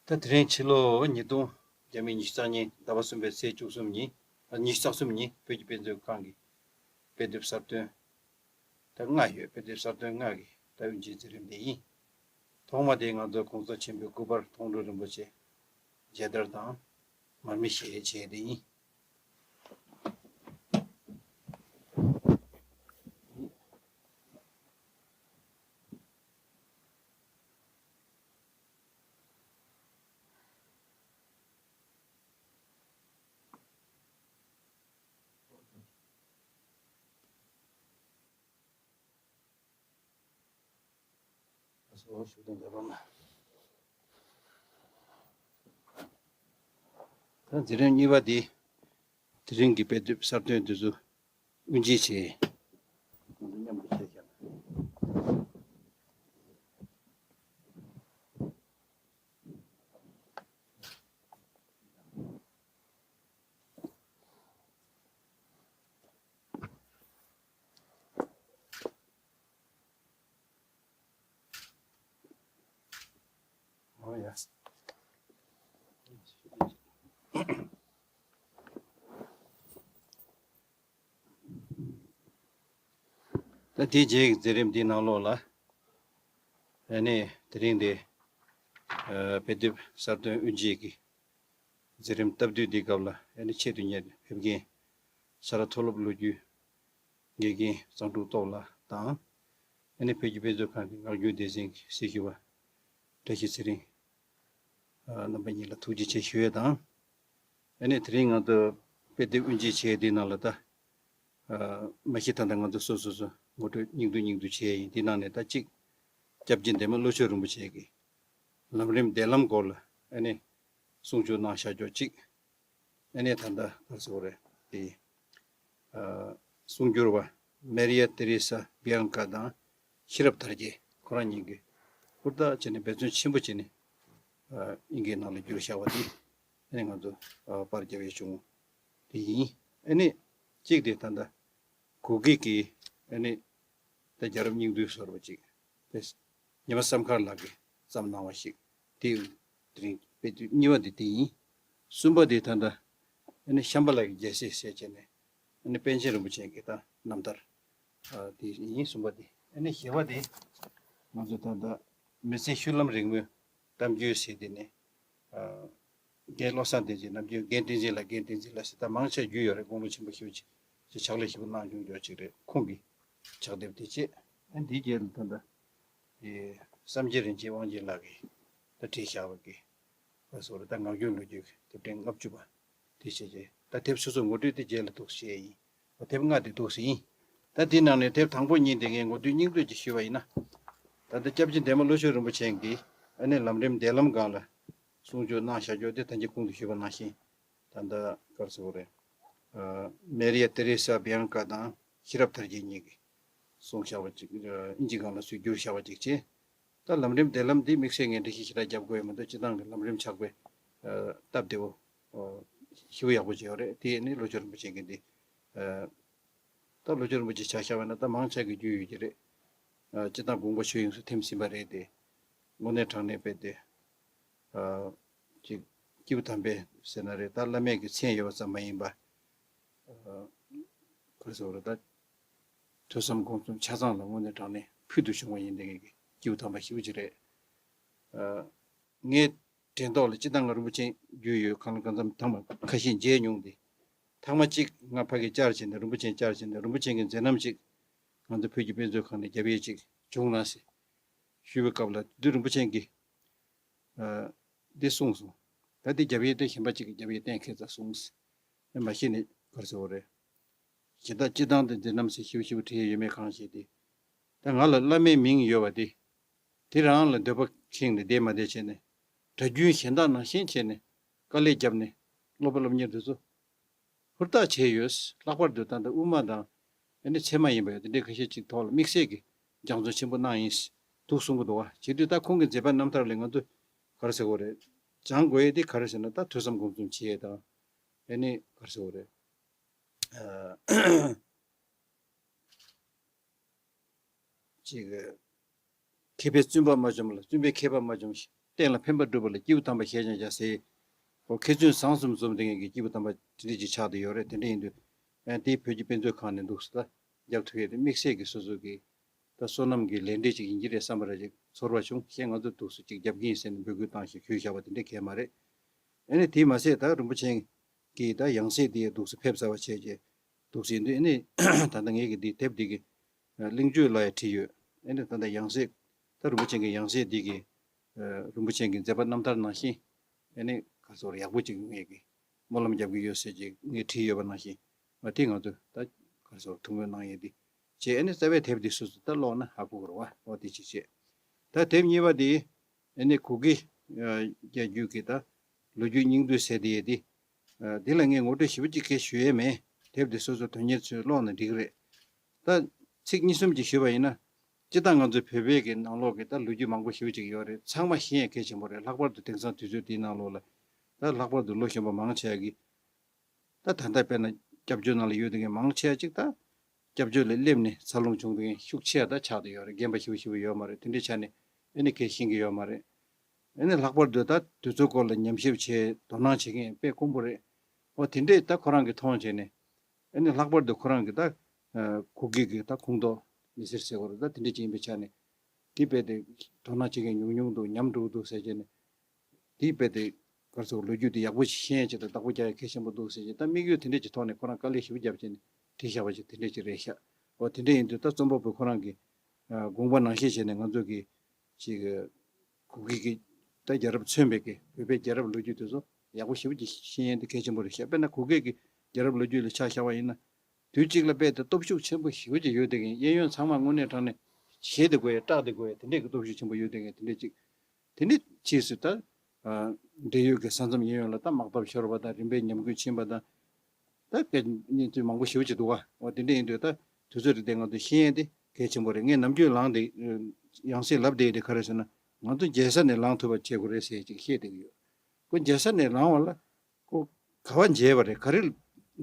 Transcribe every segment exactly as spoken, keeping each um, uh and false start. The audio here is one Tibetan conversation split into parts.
ད་དེ་རིང་ཕྱི་ལོ་ཉིས་སྟོང་རྒྱ་མི་ཉི་ཤུ་རྩ་གཉིས་ཟླ་བ་གསུམ་པའི་ཚེས་བཅུ་གསུམ་ཉིན། ཨ། ཉི་ཤུ་རྩ་གསུམ་ཉིན་བོད་ཀྱི་དཔེ་མཛོད་ཁང་གི་དཔེ་དེབ་གསར་ཐོན་ད་ལྔ་ཡོད། དཔེ་དེབ་གསར་ཐོན་ལྔ་གི་ད་དབུ་འབྱེད་མཛད་རིམ་དེ་ཡིན། ཐོག་མ་དེ་ང་ཚོ་གོང་ས་ཆེན་པོའི་སྐུ་པར་མཐོང་གྲོལ་རིན་པོ་ཆེ་མཇལ་དར་དང་མར་མེ་ཞལ་བྱས་དེ་ཡིན། ད་མཛད་རིམ་གཉིས་པ་འདི་དེ་རིང་གི་དཔེ་དེབ་གསར་ཐོན་དེ་ཚོ་དབུ་འབྱེད་བྱས། ང་ཚོ་མཉམ་དུ་བྱས་ཤག་ཨོ་ཡ། ད་དེ་རྗེས་ཀྱི་མཛད་རིམ་འདིའི་ནང་ལོགས་ལ། ཨ་ནི་དེ་རིང་འདི། ཨ། དཔེ་དེབ་གསར་ཐོན་དབུ་འབྱེད་ཀྱི་མཛད་རིམ་སྟབས་བསྟུན་འདིའི་སྐབས་ལ། ཨ་ནི་ཆེད་དུ་གཉེར་ཕེབས་མཁན་ཤ་ར་མཐོ་སློབ་ལོ་རྒྱུས་དགེ་རྒན་གཙང་ཕྲུག་སྟོབས་ལགས་དང་། ཨ་ནི་བོད་ཀྱི་དཔེ་མཛོད་ཁང་གི་ངག་རྒྱུན་སྡེ་ཚན་གྱི་སྲི་ཞུ་བ་བཀྲ་ཤིས་ཚེ་རིང་། ཨ། རྣམ་པ་གཉིས་ལ་ཐུགས་རྗེ་ཆེ་ཞུ་ཡས་དང་། ཨ་ནི་དེ་རིང་ང་ཚོ་དཔེ་དེབ་དབུ་འབྱེད་བྱས་དེའི་ནང་ལ་ད། ཨ། མ་གཞི་ད་ལྟ་ང་ཚོ་སོ་སོ་སོ་ངོ་སྤྲོད་སྙིང་བསྡུས་སྙིང་བསྡུས་བྱས་ཡིན། དེའི་ནང་ནས་ད་གཅིག་སྐྱབས་རྗེ་འདན་མ་བློ་ཆོས་རིན་པོ་ཆེ་གི་ལམ་རིམ་འདས་ལམ་སྐོར་ལ་ཨ་ནི་གསུང་ཆོས་གནང་བཞག་ཆོག་གཅིག་ཨ་ནི་ད་ལྟ་ག་རེ་ཟེར་དགོས་རེད་དེ། ཨ། གསུང་སྒྱུར་བ་མེ་རི་ཡ་ཏེ་རེ་ས་བི་ཨང་ཀ་དང་ཤེས་རབ་དར་རྒྱས་ཁོ་རང་གཉིས་ཀྱིས་ཧུར་ཐག་བྱས་ནས་འབད་བརྩོན་ཆེན་པོ་བྱས་ནས། ཨ། དབྱིན་སྐད་ནང་ལ་བསྒྱུར་བཞག་པ་དེ་ཨ་ནི་ང་ཚོ། ཨ། པར་རྒྱབ་ཡས་བྱུང་དེ་ཡིན། ཨ་ནི་གཅིག་དེ་ད་ལྟ་གུ་གེ་གི་ཨ་ནི་ད་རྒྱལ་རབས་སྙིང་བསྡུས་ཟེར་བ་ཅིག་དེ་ཉི་མ་བསམ་མཁར་ལགས་ཀྱིས་བརྩམས་གནང་བ་ཞིག་དེ་དེ་རིང་དཔེ་དེབ་གཉིས་པ་དེ་དེ་ཡིན། གསུམ་པ་དེ་ད་ལྟ་ཨ་ནི་ཤམྦྷ་ལ་གི་རྒྱལ་སྲས་ཟེར་བྱས་ནས་ཨ་ནི་པཎ་ཆེན་རིན་པོ་ཆེ་གི་ད་རྣམ་ཐར། ཨ། དེ་ཡིན། གསུམ་པ་དེ། ཨ་ནི་བཞི་པ་དེ་ང་ཚོ་ད་ལྟ་མི་ཚེ་ཤུལ་ལམ་རིང་མོའི་གཏམ་རྒྱུད་ཟེར་དེ་ནི། ཨ། རྒན་བློ་བཟང་བསྟན་འཛིན། ནམ་རྒྱུན་རྒན་བསྟན་འཛིན་ལགས། རྒན་བསྟན་འཛིན་ལགས་ཟེར། ད་མང་ཆེ་རྒྱུས་ཡོད་རེད། དགུང་ལོ་ཆེན་པོ་ཞེ་པོ་ཅིག་ཕྱག་ལས་ཞེ་པོ་གནང་བྱུང་ཡོད་ཅིག་རེད། ཁོང་གི་ཕྱག་དེབ་དེ་བྱས། ཨ། འདིའི་རྗེས་ལ་ད་ལྟ་དེ་བསམ་རྒྱས་རིན་ཆེན་དབང་ཆེན་ལགས་ཀྱིས་ད་བྲིས་བཞག་པ་གི་ལ་སོགས་རེད། ད་ངག་རྒྱུན་ལོ་རྒྱུས་ཀྱི་དེབ་ཕྲེང་ལྔ་བཅུ་པ་དེ་བྱས་རྗེས། ད་དེབ་སོ་སོ་ངོ་སྤྲོད་དེ་རྗེས་ལ་འདུག་བཤད་ཡིན། འོ། དེབ་ལྔ་དེ་འདུག་ཟིན། ད་དེའི་ནང་ནས་དེབ་དང་པོ་གཉིས་དེ་ངས་ངོ་སྤྲོད་སྙིང་བསྡུས་ཀྱིས་ཞུས་པ་ཡིན་ན། ད་ལྟ་སྐྱབས་རྗེ་འདན་མ་བློ་ཆོས་རིན་པོ་ཆེ་གིས་ཨ་ནི་ལམ་རིམ་འདས་ལམ་སྒང་ལ་གསུང་ཆོས་གནང་བཞག་ཆོག་དེ་ད་གིན་གོང་དུ་ཞུས་པ་ནང་བཞིན། ད་ལྟ་ག་རེ་ཟེར་དགོས་རེད། ཨ། མེ་རི་ཡ་ཏེ་རེ་ས་བི་ཨང་ཀ་དང་ཤེས་རབ་དར་རྒྱས་གཉིས་ཀྱིས་གསུངས་བཞག་པ་ཅིག་ཨིན་ཇི་སྒང་ལ་སུས་བསྒྱུར་བཞག་པ་ཅིག་བྱས། ད་ལམ་རིམ་འདས་ལམ་འདི་དམིགས་བསལ་ངས་འགྲེལ་བཤད་ཞེ་དྲག་རྒྱབ་དགོས་ཡོད་མི་འདུག་སྤྱིར་བཏང་གི་ལམ་རིམ་ཆགས་པའི། ཨ། སྟབས་བདེ་བོ། ཨ། ཞེ་པོ་ཡག་པོ་བྱས་ཡོད་རེད། དེ་ནི་བློ་ཆོས་རིན་པོ་ཆེ་གི་འདི། ཨ། ད་བློ་ཆོས་རིན་པོ་ཆེ་ཆ་བཞག་པ་ན་ད་མང་ཆེ་གི་རྒྱུས་ཡོད་ཀྱི་རེད། ཨ། སྤྱིར་བཏང་དགོངས་པ་ཆོས་དབྱིངས་སུ་ཐིམ་ཟིན་པ་རེད་དེ། དངོས་གནས་དྲང་གནས་དཔེ་དེ། ཨ། ཅིག་སྐྱེས་བུ་དམ་པའི་ཟེར་ན་རེད། ད་བླ་མེད་ཀྱི་མཚན་ཡོད་པ་ཙམ་མ་ཡིན་པ། ཨ། ག་རེ་ཟེར་དགོས་རེད། ད་ཐོས་བསམ་སྒོམ་གསུམ་ཆ་ཚང་ལ་དངོས་གནས་དྲང་གནས་ཕུལ་དུ་བྱུང་བ་ཡིན་དེ་ངེད་ཀྱི་སྐྱེས་བུ་དམ་པ་ཞེ་པོ་ཅིག་རེད། ཨ། ངས་དྲན་ཐོག་ལ་སྤྱིར་བཏང་ང་རིན་པོ་ཆེ་རྒྱུས་ཡོད་གང་ལ་གང་འཚམ་དང་མ་ཁ་ཤས་མཇལ་མྱོང་སྟེ། ཐེངས་མ་གཅིག་ང་ཕ་གིར་བཅར་བྱས་ནས་རིན་པོ་ཆེ་བཅར་བྱས་ནས་རིན་པོ་ཆེ་གི་མཛད་རྣམ་ཅིག་ང་ཚོ་བོད་ཀྱི་དཔེ་མཛོད་ཁང་ནས་རྒྱབ་ཡས་ཅིག་བྱུང་ན་ཟེར་ཞུས་པའི་སྐབས་ལ་དེ་དུས་རིན་པོ་ཆེ་གིས། ཨ། འདི་གསུངས་སོང་། ད་འདི་རྒྱབ་ཡས་དེ་གཞན་པ་གཅིག་གིས་རྒྱབ་ཡས་གཏན་འཁེལ་ཚར་སོང་ཟེར། ཨེ། མ་གཞི་ནས་ག་རེ་ཟེར་དགོས་རེད། གཞན་དག་སྤྱིར་བཏང་དུ་མཛད་རྣམ་ཟེར་ཞིབ་ཞིབ་བྲིས་ཡོད་མེད་གང་ཤེས་ཏེ། ད་ང་ལ་བླ་མའི་མིང་ཡོད་པ་དེ། དེ་རང་ལ་འདོད་པ་ཁེངས་ནས་བསྡད་མ་བསྡད་བྱས་ནས། གྲྭ་རྒྱུན་གཞན་དག་ནང་བཞིན་བྱས་ནས་དཀའ་ལས་བརྒྱབ་ནས་སློབ་པ་སློབ་གཉེར་དེ་ཚོ་ཧུར་ཐག་བྱས་ཡོད། ལྷག་པར་དུ་ད་ལྟ་དབུ་མ་དང་ཨ་ནི་ཚད་མ་ཡིན་པ་ཡང་དེ་འདྲའི་ཁ་ཤས་ཅིག་ཐོག་ལ་དམིགས་བསལ་གྱི་སྦྱང་བརྩོན་ཆེན་པོ་གནང་ཡིན་འདུག་གསུང་གི་འདུག་བ། བྱེད་དུས་ད་ཁོང་གི་མཛད་པ་རྣམ་ཐར་ལས་ང་ཚོ་ག་རེ་ཟེར་དགོས་རེད། སྦྱང་དགོས་ཡས་དེ་ག་རེ་ཟེར་ན། ད་ཐོས་བསམ་སྒོམ་གསུམ་བྱེད་ཡས་དང་། ཨ་ནི་ག་རེ་ཟེར་དགོས་རེད། ཨ། ཅིག་མཁས་པས་བཙུན་པ་མ་འཇོམས་ལ་བཙུན་པས་མཁས་པ་མ་འཇོམས་ཤིག་གཏན་ལ་ཕན་པ་སྒྲུབ་པ་ལ་སྐྱེས་བུ་དམ་པ་ཞལ་བྱང་བྱ་ཟེར། ཨོ་མཁས་བཙུན་བཟང་གསུམ་འཛོམས་དེ་ངེད་ཀྱི་སྐྱེས་བུ་དམ་པ་དེ་འདྲ་ཅིག་ཆགས་བསྡད་ཡོད་རེད། དེ་འདྲ་ཡིན་དུས་ཨ་དེའི་བོད་ཀྱི་དཔེ་མཛོད་ཁང་ནས་འདུག་སེ་ད་རྒྱབ་ཐུབ་ཡས་དེ་དམིགས་བསལ་གྱི་སོ་སོ་གི་ད་བསོད་ནམས་ཀྱི་ལས་འབྲས་ཅིག་ཡིན་གྱི་རེད་བསམ་པ་རེ་ཅིག་ཚོར་བ་བྱུང་། གཞན་ང་ཚོ་འདུག་སེ་ཅིག་རྒྱབ་ཀྱི་ཡིན་ཟེར་ནས་འབོད་སྐུལ་བཏང་ཞིང་ཞུས་བཞག་པ་དེ་འདྲ་གང་ཡང་མ་རེད། ཨ་ནི་དེས་མ་ཟད་ད་རིན་པོ་ཆེ་གི་ད་ཡང་སྲིད་དེ་འདུག་སེ་ཕེབས་ཚར་བ་བྱས་རྗེས་འདུག་སེ་ཡིན་དུས་ཨ་ནི་ད་ལྟ་ངེད་ཀྱི་འདི་དེབ་འདི་གི་གླེང་བརྗོད་ལ་ཡང་བྲིས་ཡོད། ཨ་ནི་ད་ལྟ་ཡང་སྲིད་ད་རིན་པོ་ཆེ་གི་ཡང་སྲིད་འདི་གི་རིན་པོ་ཆེ་གི་མཛད་པ་རྣམ་ཐར་ནང་བཞིན་ཨ་ནི་ག་ཚོད་ཡག་པོ་ཅིག་ངེད་ཀྱི་སྨོན་ལམ་རྒྱབ་ཀྱི་ཡོད་ཟེར་ཅིག་ངས་བྲིས་ཡོད་པ་ནང་བཞིན་ཨ་དེ་ང་ཚོས་ད་ག་ཚོད་ཐུགས་སྨོན་གནང་ཡས་འདི་བྱས་ཨ་ནི་རྩ་བའི་དེབ་འདི་སོ་སོ་ད་ཀློག་ན་ཧ་གོ་གི་རེད་བ། འོ་དེ་ཅིག་བྱས། ད་དེབ་གཉིས་པ་འདི་ཨ་ནི་གུ་གེ་རྒྱལ་རྒྱུད་ཀྱི་ད་ལོ་རྒྱུས་སྙིང་བསྡུས་ཟེར་དེ་ཡས་དེ། འདི་ལ་ངས་ངོ་སྤྲོད་ཞིབ་པོ་ཅིག་གས་ཞུ་ཡས་མེད། དེབ་འདི་སོ་སོ་དོན་གཉེར་ཚོས་ཀློག་ན་འགྲིག་གི་རེད། ད་ཚིག་གཉིས་གསུམ་ཅིག་ཞུས་པ་ཡིན་ན། སྤྱིར་བཏང་ང་ཚོའི་བོད་པའི་གི་ནང་ལོགས་ཀྱི་ད་ལོ་རྒྱུས་མང་པོ་ཞིབ་པོ་ཅིག་ཡོད་རེད། ཚང་མ་ཤེས་ཡས་གལ་ཆེན་པོ་རེད། ལྷག་པར་དུ་དེང་སང་དུས་ཚོད་འདིའི་ནང་ལོགས་ལ་ད་ལྷག་པར་དུ་ལོ་གཞོན་པ་མང་ཆེ་གི་ད་ད་ལྟ་དཔེར་ན་སྐྱབས་བཅོལ་ནང་ལ་ཡོད་དེ་གི་མང་ཆེ་ཅིག་ད་སྐྱབས་བཅོལ་ལ་སླེབས་ནས་འཚར་ལོངས་བྱུང་དེ་གི་ཤུགས་ཆེ་ད་ཆགས་བསྡད་ཡོད་རེད། རྒན་པ་ཞིབ་པོ་ཞིབ་པོ་ཡོད་མ་རེད། དེ་འདྲའི་ཆ་ནས་ཨ་ནི་གས་ཤེས་ཀྱི་ཡོད་མ་རེད། ཨ་ནི་ལྷག་པར་དུ་ད་དུས་ཚོད་སྐོར་ལ་ཉམས་ཞིབ་བྱས་དོ་སྣང་བྱེད་མཁན་དཔེ་དཀོན་པོ་རེད། འོ་དེ་འདྲས་ད་ཁོ་རང་གིས་མཐོང་བྱས་ནས་ཨ་ནི་ལྷག་པར་དུ་ཁོ་རང་གིས་ད་གུ་གེ་གི་ད་ཁོངས་གཏོགས་མི་སེར་ཟེར་དགོས་རེད། ད་དེ་འདྲས་ཅིག་ཡིན་པའི་ཆ་ནས་དེ་དཔེ་དེ་དོ་སྣང་བྱེད་མཁན་ཉུང་ཉུང་འདུག་ཉམས་འགྲོ་གི་འདུག་ཟེར་བྱས་ནས་དེ་དཔེ་དེ་ག་རེ་ཟེར་དགོས་ལོ་རྒྱུས་དེ་ཡག་པོ་ཞིག་ཤེས་ཡས་ཆེད་དུ་བདག་པོ་རྒྱག་ཡས་གལ་ཆེན་པོ་འདུག་ཟེར་བྱས་ད་དམིགས་ཡུལ་དེ་འདྲས་ཅིག་ཐོག་ནས་ཁོ་རང་དཀའ་ལས་ཞེ་པོ་བརྒྱབ་བྱས་ནས་བྲིས་བཞག་པ་ཅིག་དེ་འདྲས་ཅིག་རེད་ཤག་འོ་དེ་འདྲས་ཡིན་དུས་ད་རྩོམ་པ་པོ་ཁོ་རང་གི་དགོངས་པ་ནང་བཞིན་བྱས་ནས་ང་ཚོ་གི་ཅིག་གུ་གེ་གི་ད་རྒྱལ་རབས་མཚོན་པའི་གི་བོད་པའི་རྒྱལ་རབས་ལོ་རྒྱུས་དེ་ཚོ་ཡག་པོ་ཞེ་པོ་ཅིག་ཤེས་ཡས་དེ་གལ་ཆེན་པོ་རེད་ཤག་དཔེར་ན་གུ་གེ་གི་རྒྱལ་རབས་ལོ་རྒྱུས་ལ་ཆ་བཞག་པ་ཡིན་ན། དུས་གཅིག་ལ་དཔེ་དེ་སྟོབས་ཤུགས་ཆེན་པོ་ཞེ་པོ་ཅིག་ཡོད་དེ་གི་གཡས་གཡོན་ཚང་མ་དངོས་གནས་དྲང་གནས་བཞེས་དེ་དགོས་ཡས་སྐྲག་དེ་དགོས་ཡས་དེ་འདྲས་ཀྱི་སྟོབས་ཤུགས་ཆེན་པོ་ཡོད་དེ་གི་དེ་འདྲས་ཅིག་དེ་འདྲས་ཕྱིས་སུ་ད་འབྲེལ་ཡོད་ཀྱི་ས་མཚམས་གཡས་གཡོན་ལ་ད་དམག་འཐབ་ཤོར་བ་དང་རིམ་པས་ཉམས་རྒུད་ཕྱིན་པ་དང་། ད་སྐད་གཉིས་དུས་མང་པོ་ཞེ་པོ་ཅིག་འདུག་བ། འོ་དེ་འདྲ་ཡིན་དུས་ད་དུས་ཚོད་རེ་དེ་ང་ཚོ་ཤེས་ཡས་དེ་གལ་ཆེན་པོ་རེད། ངས་ནམ་རྒྱུན་ལངས་དེ་ཡང་སེ་ལབ་བསྡད་དེ་ག་རེ་ཟེར་ན་ང་ཚོ་མཇལ་ས་ནས་ལངས་ཐུབ་པ་བྱེད་དགོས་རེད་ཟེར་ཅིག་བཤད་བསྡད་ཀྱི་ཡོད། ཁོ་མཇལ་ས་ནས་ལངས་པ་ལ་ཁོ་ག་བ་མཇལ་བ་རེད། ག་རེ་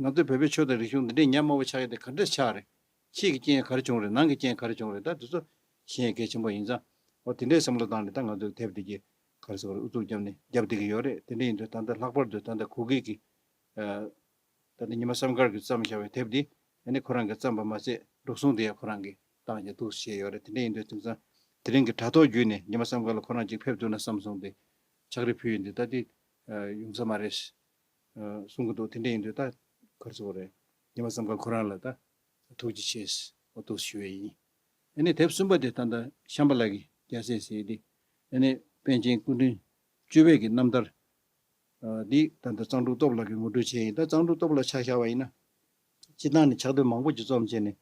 ང་ཚོ་བོད་པའི་ཆོས་དང་རིག་གཞུང་འདི་འདྲའི་ཉམས་དམའ་བོ་ཆགས་ཡས་དེ་ག་འདྲས་ཆགས་རེད། ཕྱིས་ཀྱི་རྐྱེན་ག་རེ་བྱུང་རེད། ནང་གི་རྐྱེན་ག་རེ་བྱུང་རེད། ད་དེ་ཚོ་ཤེས་ཡས་གལ་ཆེན་པོ་ཡིན་ཙང་འོ་དེ་འདྲའི་བསམ་བློ་བཏང་ནས་ད་ང་ཚོའི་དེབ་འདི་གི་ག་རེ་ཟེར་དགོས་རེད། ཨུ་ཚུགས་བརྒྱབ་ནས་རྒྱབ་བསྡད་ཀྱི་ཡོད་རེད། དེ་འདྲ་ཡིན་དུས་ད་ལྟ་ལྷག་པར་དུ་ད་ལྟ་གུ་གེ་གི་ད་ལྟ་ཉི་མ་བསམ་དཀར་གྱིས་བརྩམས་བཞག་པའི་དེབ་འདི་ཨ་ནི་ཁོ་རང་གིས་བརྩམས་པ་མ་ཟད་འགྲོ་སོང་དེ་ཡང་ཁོ་རང་གིས་བཏང་ཡག་འདུག་བཤད་ཡོད་རེད། དེ་འདྲ་ཡིན་དུས་དེང་སང་དེ་རིང་གི་དྲ་ཐོག་བརྒྱུད་ནས་ཉི་མ་བསམ་དཀར་ལ་ཁོ་རང་གཅིག་ཕེབས་ཐུབ་ན་བསམ་སོང་སྟེ་ཕྱག་བྲིས་ཕུལ་ཡོད་འདི་ད་དེ་ཡོང་ས་མ་རེད་གསུང་གི་འདུག་དེ་འདྲ་ཡིན་དུས་ད་ག་རེ་ཟེར་དགོས་རེད། ཉི་མ་བསམ་དཀར་ཁོ་རང་ལ་ད་ཐུགས་རྗེ་ཆེ་ཟེར་འོ་འདུག་ཞུ་ཡས་ཡིན། ཨ་ནི་དེབ་གསུམ་པ་དེ་ད་ལྟ་ཤམ་བྷ་ལ་གི་རྒྱལ་སྲས་ཟེར་ཡས་དེ་ཨ་ནི་པཎ་ཆེན་སྐུ་ཕྲེང་བཅུ་པའི་གི་རྣམ་ཐར། འདི་ད་ལྟ་གཙང་ཕྲུག་སྟོབས་ལགས་ཀྱིས་ངོ་སྤྲོད་བྱས་ཡིན། ད་གཙང་ཕྲུག་སྟོབས་ལགས་ཆ་བཞག་པ་ཡིན་ན། སྤྱིར་བཏང་ནས་ཕྱག་དེབ་མང་པོ་ཅིག་རྩོམ་བྱས་ནས་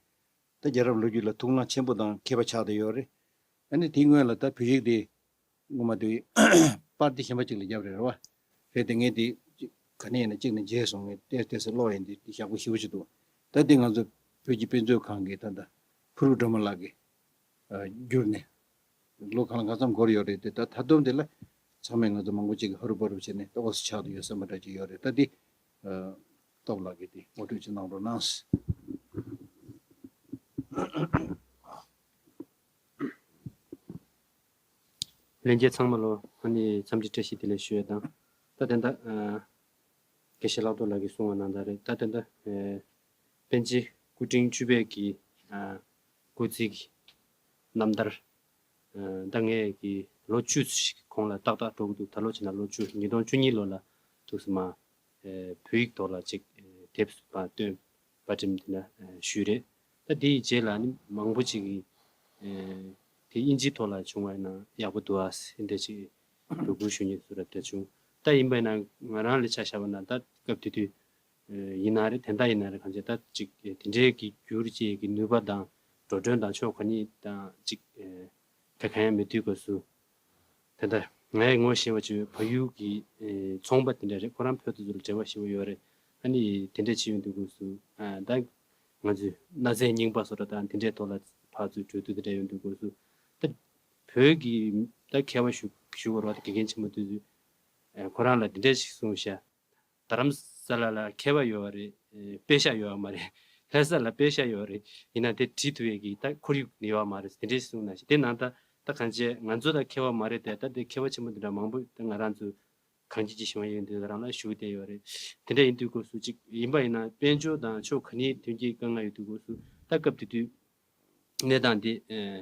ད་རྒྱལ་རབས་ལོ་རྒྱུས་ལ་ཐུགས་སྣང་ཆེན་པོ་དང་མཁས་པ་ཆགས་བསྡད་ཡོད་རེད། ཨ་ནི་དེའི་སྔོན་ལ་ད་བོད་ཡིག་དེ་སྔོན་མ་དེ་པར་དེ་གཞན་པ་ཅིག་ལ་བརྒྱབ་རེད་རེད་བ། རེད་དེ་ངས་དེ་ག་ནས་ཡིན་ན་གཅིག་ནས་མཇལ་སོང་ངས་ཏོག་ཙམ་ཀློག་ཡིན། དེ་དེ་ཡག་པོ་ཞེ་པོ་ཅིག་འདུག་ད་དེ་ང་ཚོ་བོད་ཀྱི་དཔེ་མཛོད་ཁང་གི་ད་ལྟ་ཕུར་བུ་སྒྲོལ་མ་ལགས་ཀྱིས་བསྒྱུར་ནས། ལོ་གང་ལ་གང་འཚམ་འགོར་ཡོད་རེད་དེ། ད་ད་དུང་དེ་ལ་ཚང་མས་ང་ཚོ་མང་པོ་ཅིག་གིས་ཧ་རུ་བ་རུ་བྱས་ནས་ཏོག་ཙམ་ཆགས་བསྡད་ཡོད་བསམ་པ་འདྲ་ཅིག་ཡོད་རེད། ད་འདི་སྟོབས་ལགས་ཀྱིས་འདི་ངོ་སྤྲོད་ཅིག་གནང་རོགས་གནང་། ལྷན་རྒྱས་ཚང་མ་ལོ་ཨ་ནི་འཚམས་འདྲི་བཀྲ་ཤིས་བདེ་ལེགས་ཞུ་ཡས་དང་། ད་དེ་འདྲ་དགེ་བཤེས་ལྷག་རྡོར་ལགས་ཀྱིས་གསུངས་པ་ནང་ལྟར་རེད། ད་དེ་འདྲ་པཎ་ཆེན་སྐུ་ཕྲེང་བཅུ་པའི་གི་སྐུ་ཚེ་གི་རྣམ་ཐར། ད་ངས་ཀྱི་ལོ་བཅུ་ཞིག་གོང་ལ་ཏག་ཏག་འགྲོ་གི་འདུག་ད་ལོ་བྱས་ན་ལོ་བཅུ་ཉིས་སྟོང་བཅུ་གཉིས་ལོ་ལ་ཐུགས་སུ་མ་བོད་ཡིག་ཐོག་ལ་ཅིག་དེབ་པར་བཏོན་པར་སྐྲུན་དེ་འདྲ་ཞུས་རེད། ད་དེའི་རྗེས་ལ་ནི་མང་པོ་ཅིག་གིས་དེ་དབྱིན་ཇིའི་ཐོག་ལ་བྱུང་བ་ཡིན་ན་ཡག་པོ་འདུག་ཨ་ཟེར་འདྲ་ཅིག་འབོད་སྐུལ་ཞུ་མཁན་སུ་ར་འདྲ་བྱུང་། ད་ཡིན་པ་ཡིན་ན་ང་རང་ལ་ཆ་བཞག་པ་ན་ད་སྐབས་དེ་དུས་ཡིན་ན་རེད། དེ་འདྲ་ཡིན་ན་རེད། གང་ཅི་ད་ཅིག་དེ་འདྲའི་གི་སྒྱུར་བཅས་ཀྱི་ནུས་པ་དང་འགྲོ་གྲོན་དང་ཕྱོགས་གང་ཉིད་དང་ཅིག་ག་གང་ཡང་མེད་དུས་སྐབས་སུ། དེ་ལྟར་ངའི་ངོ་ཤེས་པ་ཅིག་བལ་ཡུལ་གྱི་ཚོང་པ་དེ་འདྲ་རེད། ཁོ་རང་བོད་དུ་ཚུར་འབྲེལ་བ་ཞེ་པོ་ཡོད་རེད། ཨ་ནི་དེ་འདྲ་ཅིག་ཡོང་དུས་སྐབས་སུ་ད་ང་ཚོས་གནའ་རྫས་རྙིང་པ་སོགས་དང་དེ་འདྲའི་ཐོག་ལ་ཕར་ཚུར་གྲོས་བསྡུར་དེ་འདྲ་ཡོང་དུས་སྐབས་སུ་ད་བོད་ཀྱི་ད་མཁས་པ་ཞུ་ཞུ་དགོས་རེད་བ། ད་དགེ་རྒན་ཆེན་མོ་དེ་ཚོས་ཁོ་རང་ལ་དེ་འདྲ་ཞིག་གསུངས་ཤག་རྡ་རམ་ས་ལ་ལ་མཁས་པ་ཡོད་པ་རེད། ཨེ་དཔེ་ཤག་ཡོད་པ་མ་རེད། ལྷ་ས་ལ་དཔེ་ཤག་ཡོད་པ་རེད། ཡིན་ན་དེ་བྲིས་ཐུབ་ཡས་ཀྱི་ད་ཁོར་ཡུག་ཡོད་པ་མ་རེད། དེ་འདྲས་གསུངས་ན་ཞིག་དེ་ནང་ད་ ད་གང་བྱས་ང་ཚོ་ད་མཁས་པ་མ་རེད་དེ། ད་དེ་མཁས་པ་ཆེན་པོ་འདི་འདྲ་མང་པོ་ད་ང་རང་ཚོ་གངས་སྐྱིད་ཀྱི་ཞིང་པ་ཡོད་འདི་རང་ལ་ཞུ་བསྡད་ཡོད་རེད། དེ་འདྲ་ཡིན་དུས་སྐབས་སུ་ཅིག་ཡིན་པ་ཡིན་ན་དཔལ་འབྱོར་དང་ཕྱོགས་ག་ནས་ཐོན་སྐྱེད་དཀའ་ངལ་ཡོད་དུས་སྐབས་སུ། ད་སྐབས་དེ་དུས་གནས་སྟངས་འདི་ཨེ་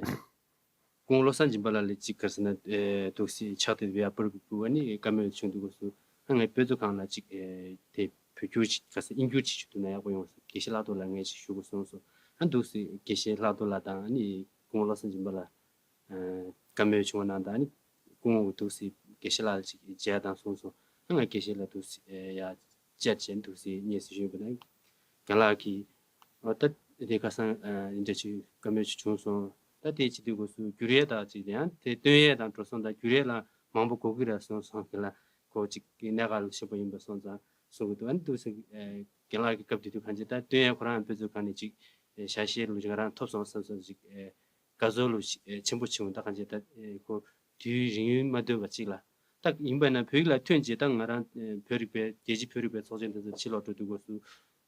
སྐུ་ངོ་བློ་བཟང་སྦྱིན་པ་ལགས་ལ་ཅིག་ག་རེ་ཟེར་ན་ཨེ་འདུག་སེ་ཕྱག་དེ་བེ་ཡ་པར་གི་བུ་ཨ་ནི་བཀའ་མོལ་བྱུང་དུས་སྐབས་སུ། ཨ་ངས་དཔེ་མཛོད་ཁང་ལ་ཅིག་ཨེ་དེ་བོད་བསྒྱུར་ཅིག་ག་རེ་ཟེར་དབྱིན་བསྒྱུར་ཅིག་ཞུ་ཐུབ་ན་ཡག་པོ་ཡོང་ཟེར་དགེ་བཤེས་ལྷག་རྡོར་ལགས་ངས་ཅིག་ཞུ་དགོས་གསུངས་སོང་། ཨ་འདུག་སེ་དགེ་བཤེས་ལྷག་རྡོར་ལགས་དང་ཨ་ནི་སྐུ་ངོ་བློ་བཟང་སྦྱིན་པ་ལགས་ཨ་བཀའ་མོལ་བྱུང་བ་གནང་དང་། ཨ་ནི་སྐུ་ངོ་འདུག་སེ་དགེ་བཤེས་ལགས་ཅིག་མཇལ་དང་གསུངས་སོང་། ཨ་ང་དགེ་བཤེས་ལགས་འདུག་སེ་ཡ་བཅར་བྱས་འདུག་སེ་སྙན་སེང་ཞུས་པ་ན། རྒན་ལགས་ཀྱིས་འོ་ད་དེ་ཁ་སང་ཨ་འདི་འདྲ་ཅིག་བཀའ་མོལ་ཅིག་བྱུང་སོང་། ད་དེ་བྱེད་དུས་སྐབས་སུ་བསྒྱུར་ཡས་དང་ཅིག་ཡང་དེ་སྟོན་ཡས་དང་འགྲོ་སོང་དང་བསྒྱུར་ཡས་ལ་མང་པོ་དགོས་ཀྱི་རེད་གསུངས་སོང་། རྒན་ལགས་ཁོ་ཅིག་གནད་འགག་ལ་ཤོར་བ་ཡིན་པ་སོང་ཙང་གསུང་གི་འདུག་ཨ་ནི་འདུག་སེ་ཨ་རྒན་ལགས་ཀྱི་སྐབས་དེ་དུས་གང་ཅི་ད་སྟོན་ཡས་ཁོ་རང་དཔེ་མཛོད་ཁང་ནས་ཅིག་ཨ་ཞལ་བཞེས་ལུགས་ཅིག་ང་རང་ཐོབ་སོང་བསམ་སོང་། ཅིག་ཨ་དགའ་ཚོར་ལུགས་ཅིག་ཨ་ཆེན་པོ་བྱུང་། ད་གང་ཅི་ད་ཨ་ཁོ་དུས་རིང་ཡུན་མ་ལྡོག་པ་ཅིག་ལ། ད་ཡིན་པ་ན་བོད་ཡིག་ལ་ཐོན་རྗེས་ད་ང་རང་ཨ་བོད་རིག་པའི་རྒྱལ་སྤྱིའི་བོད་རིག་པའི་ཚོགས་ཆེན་དེ་ཚོ་ཕྱི་ལོགས་འགྲོ་དུས་སྐབས་སུ་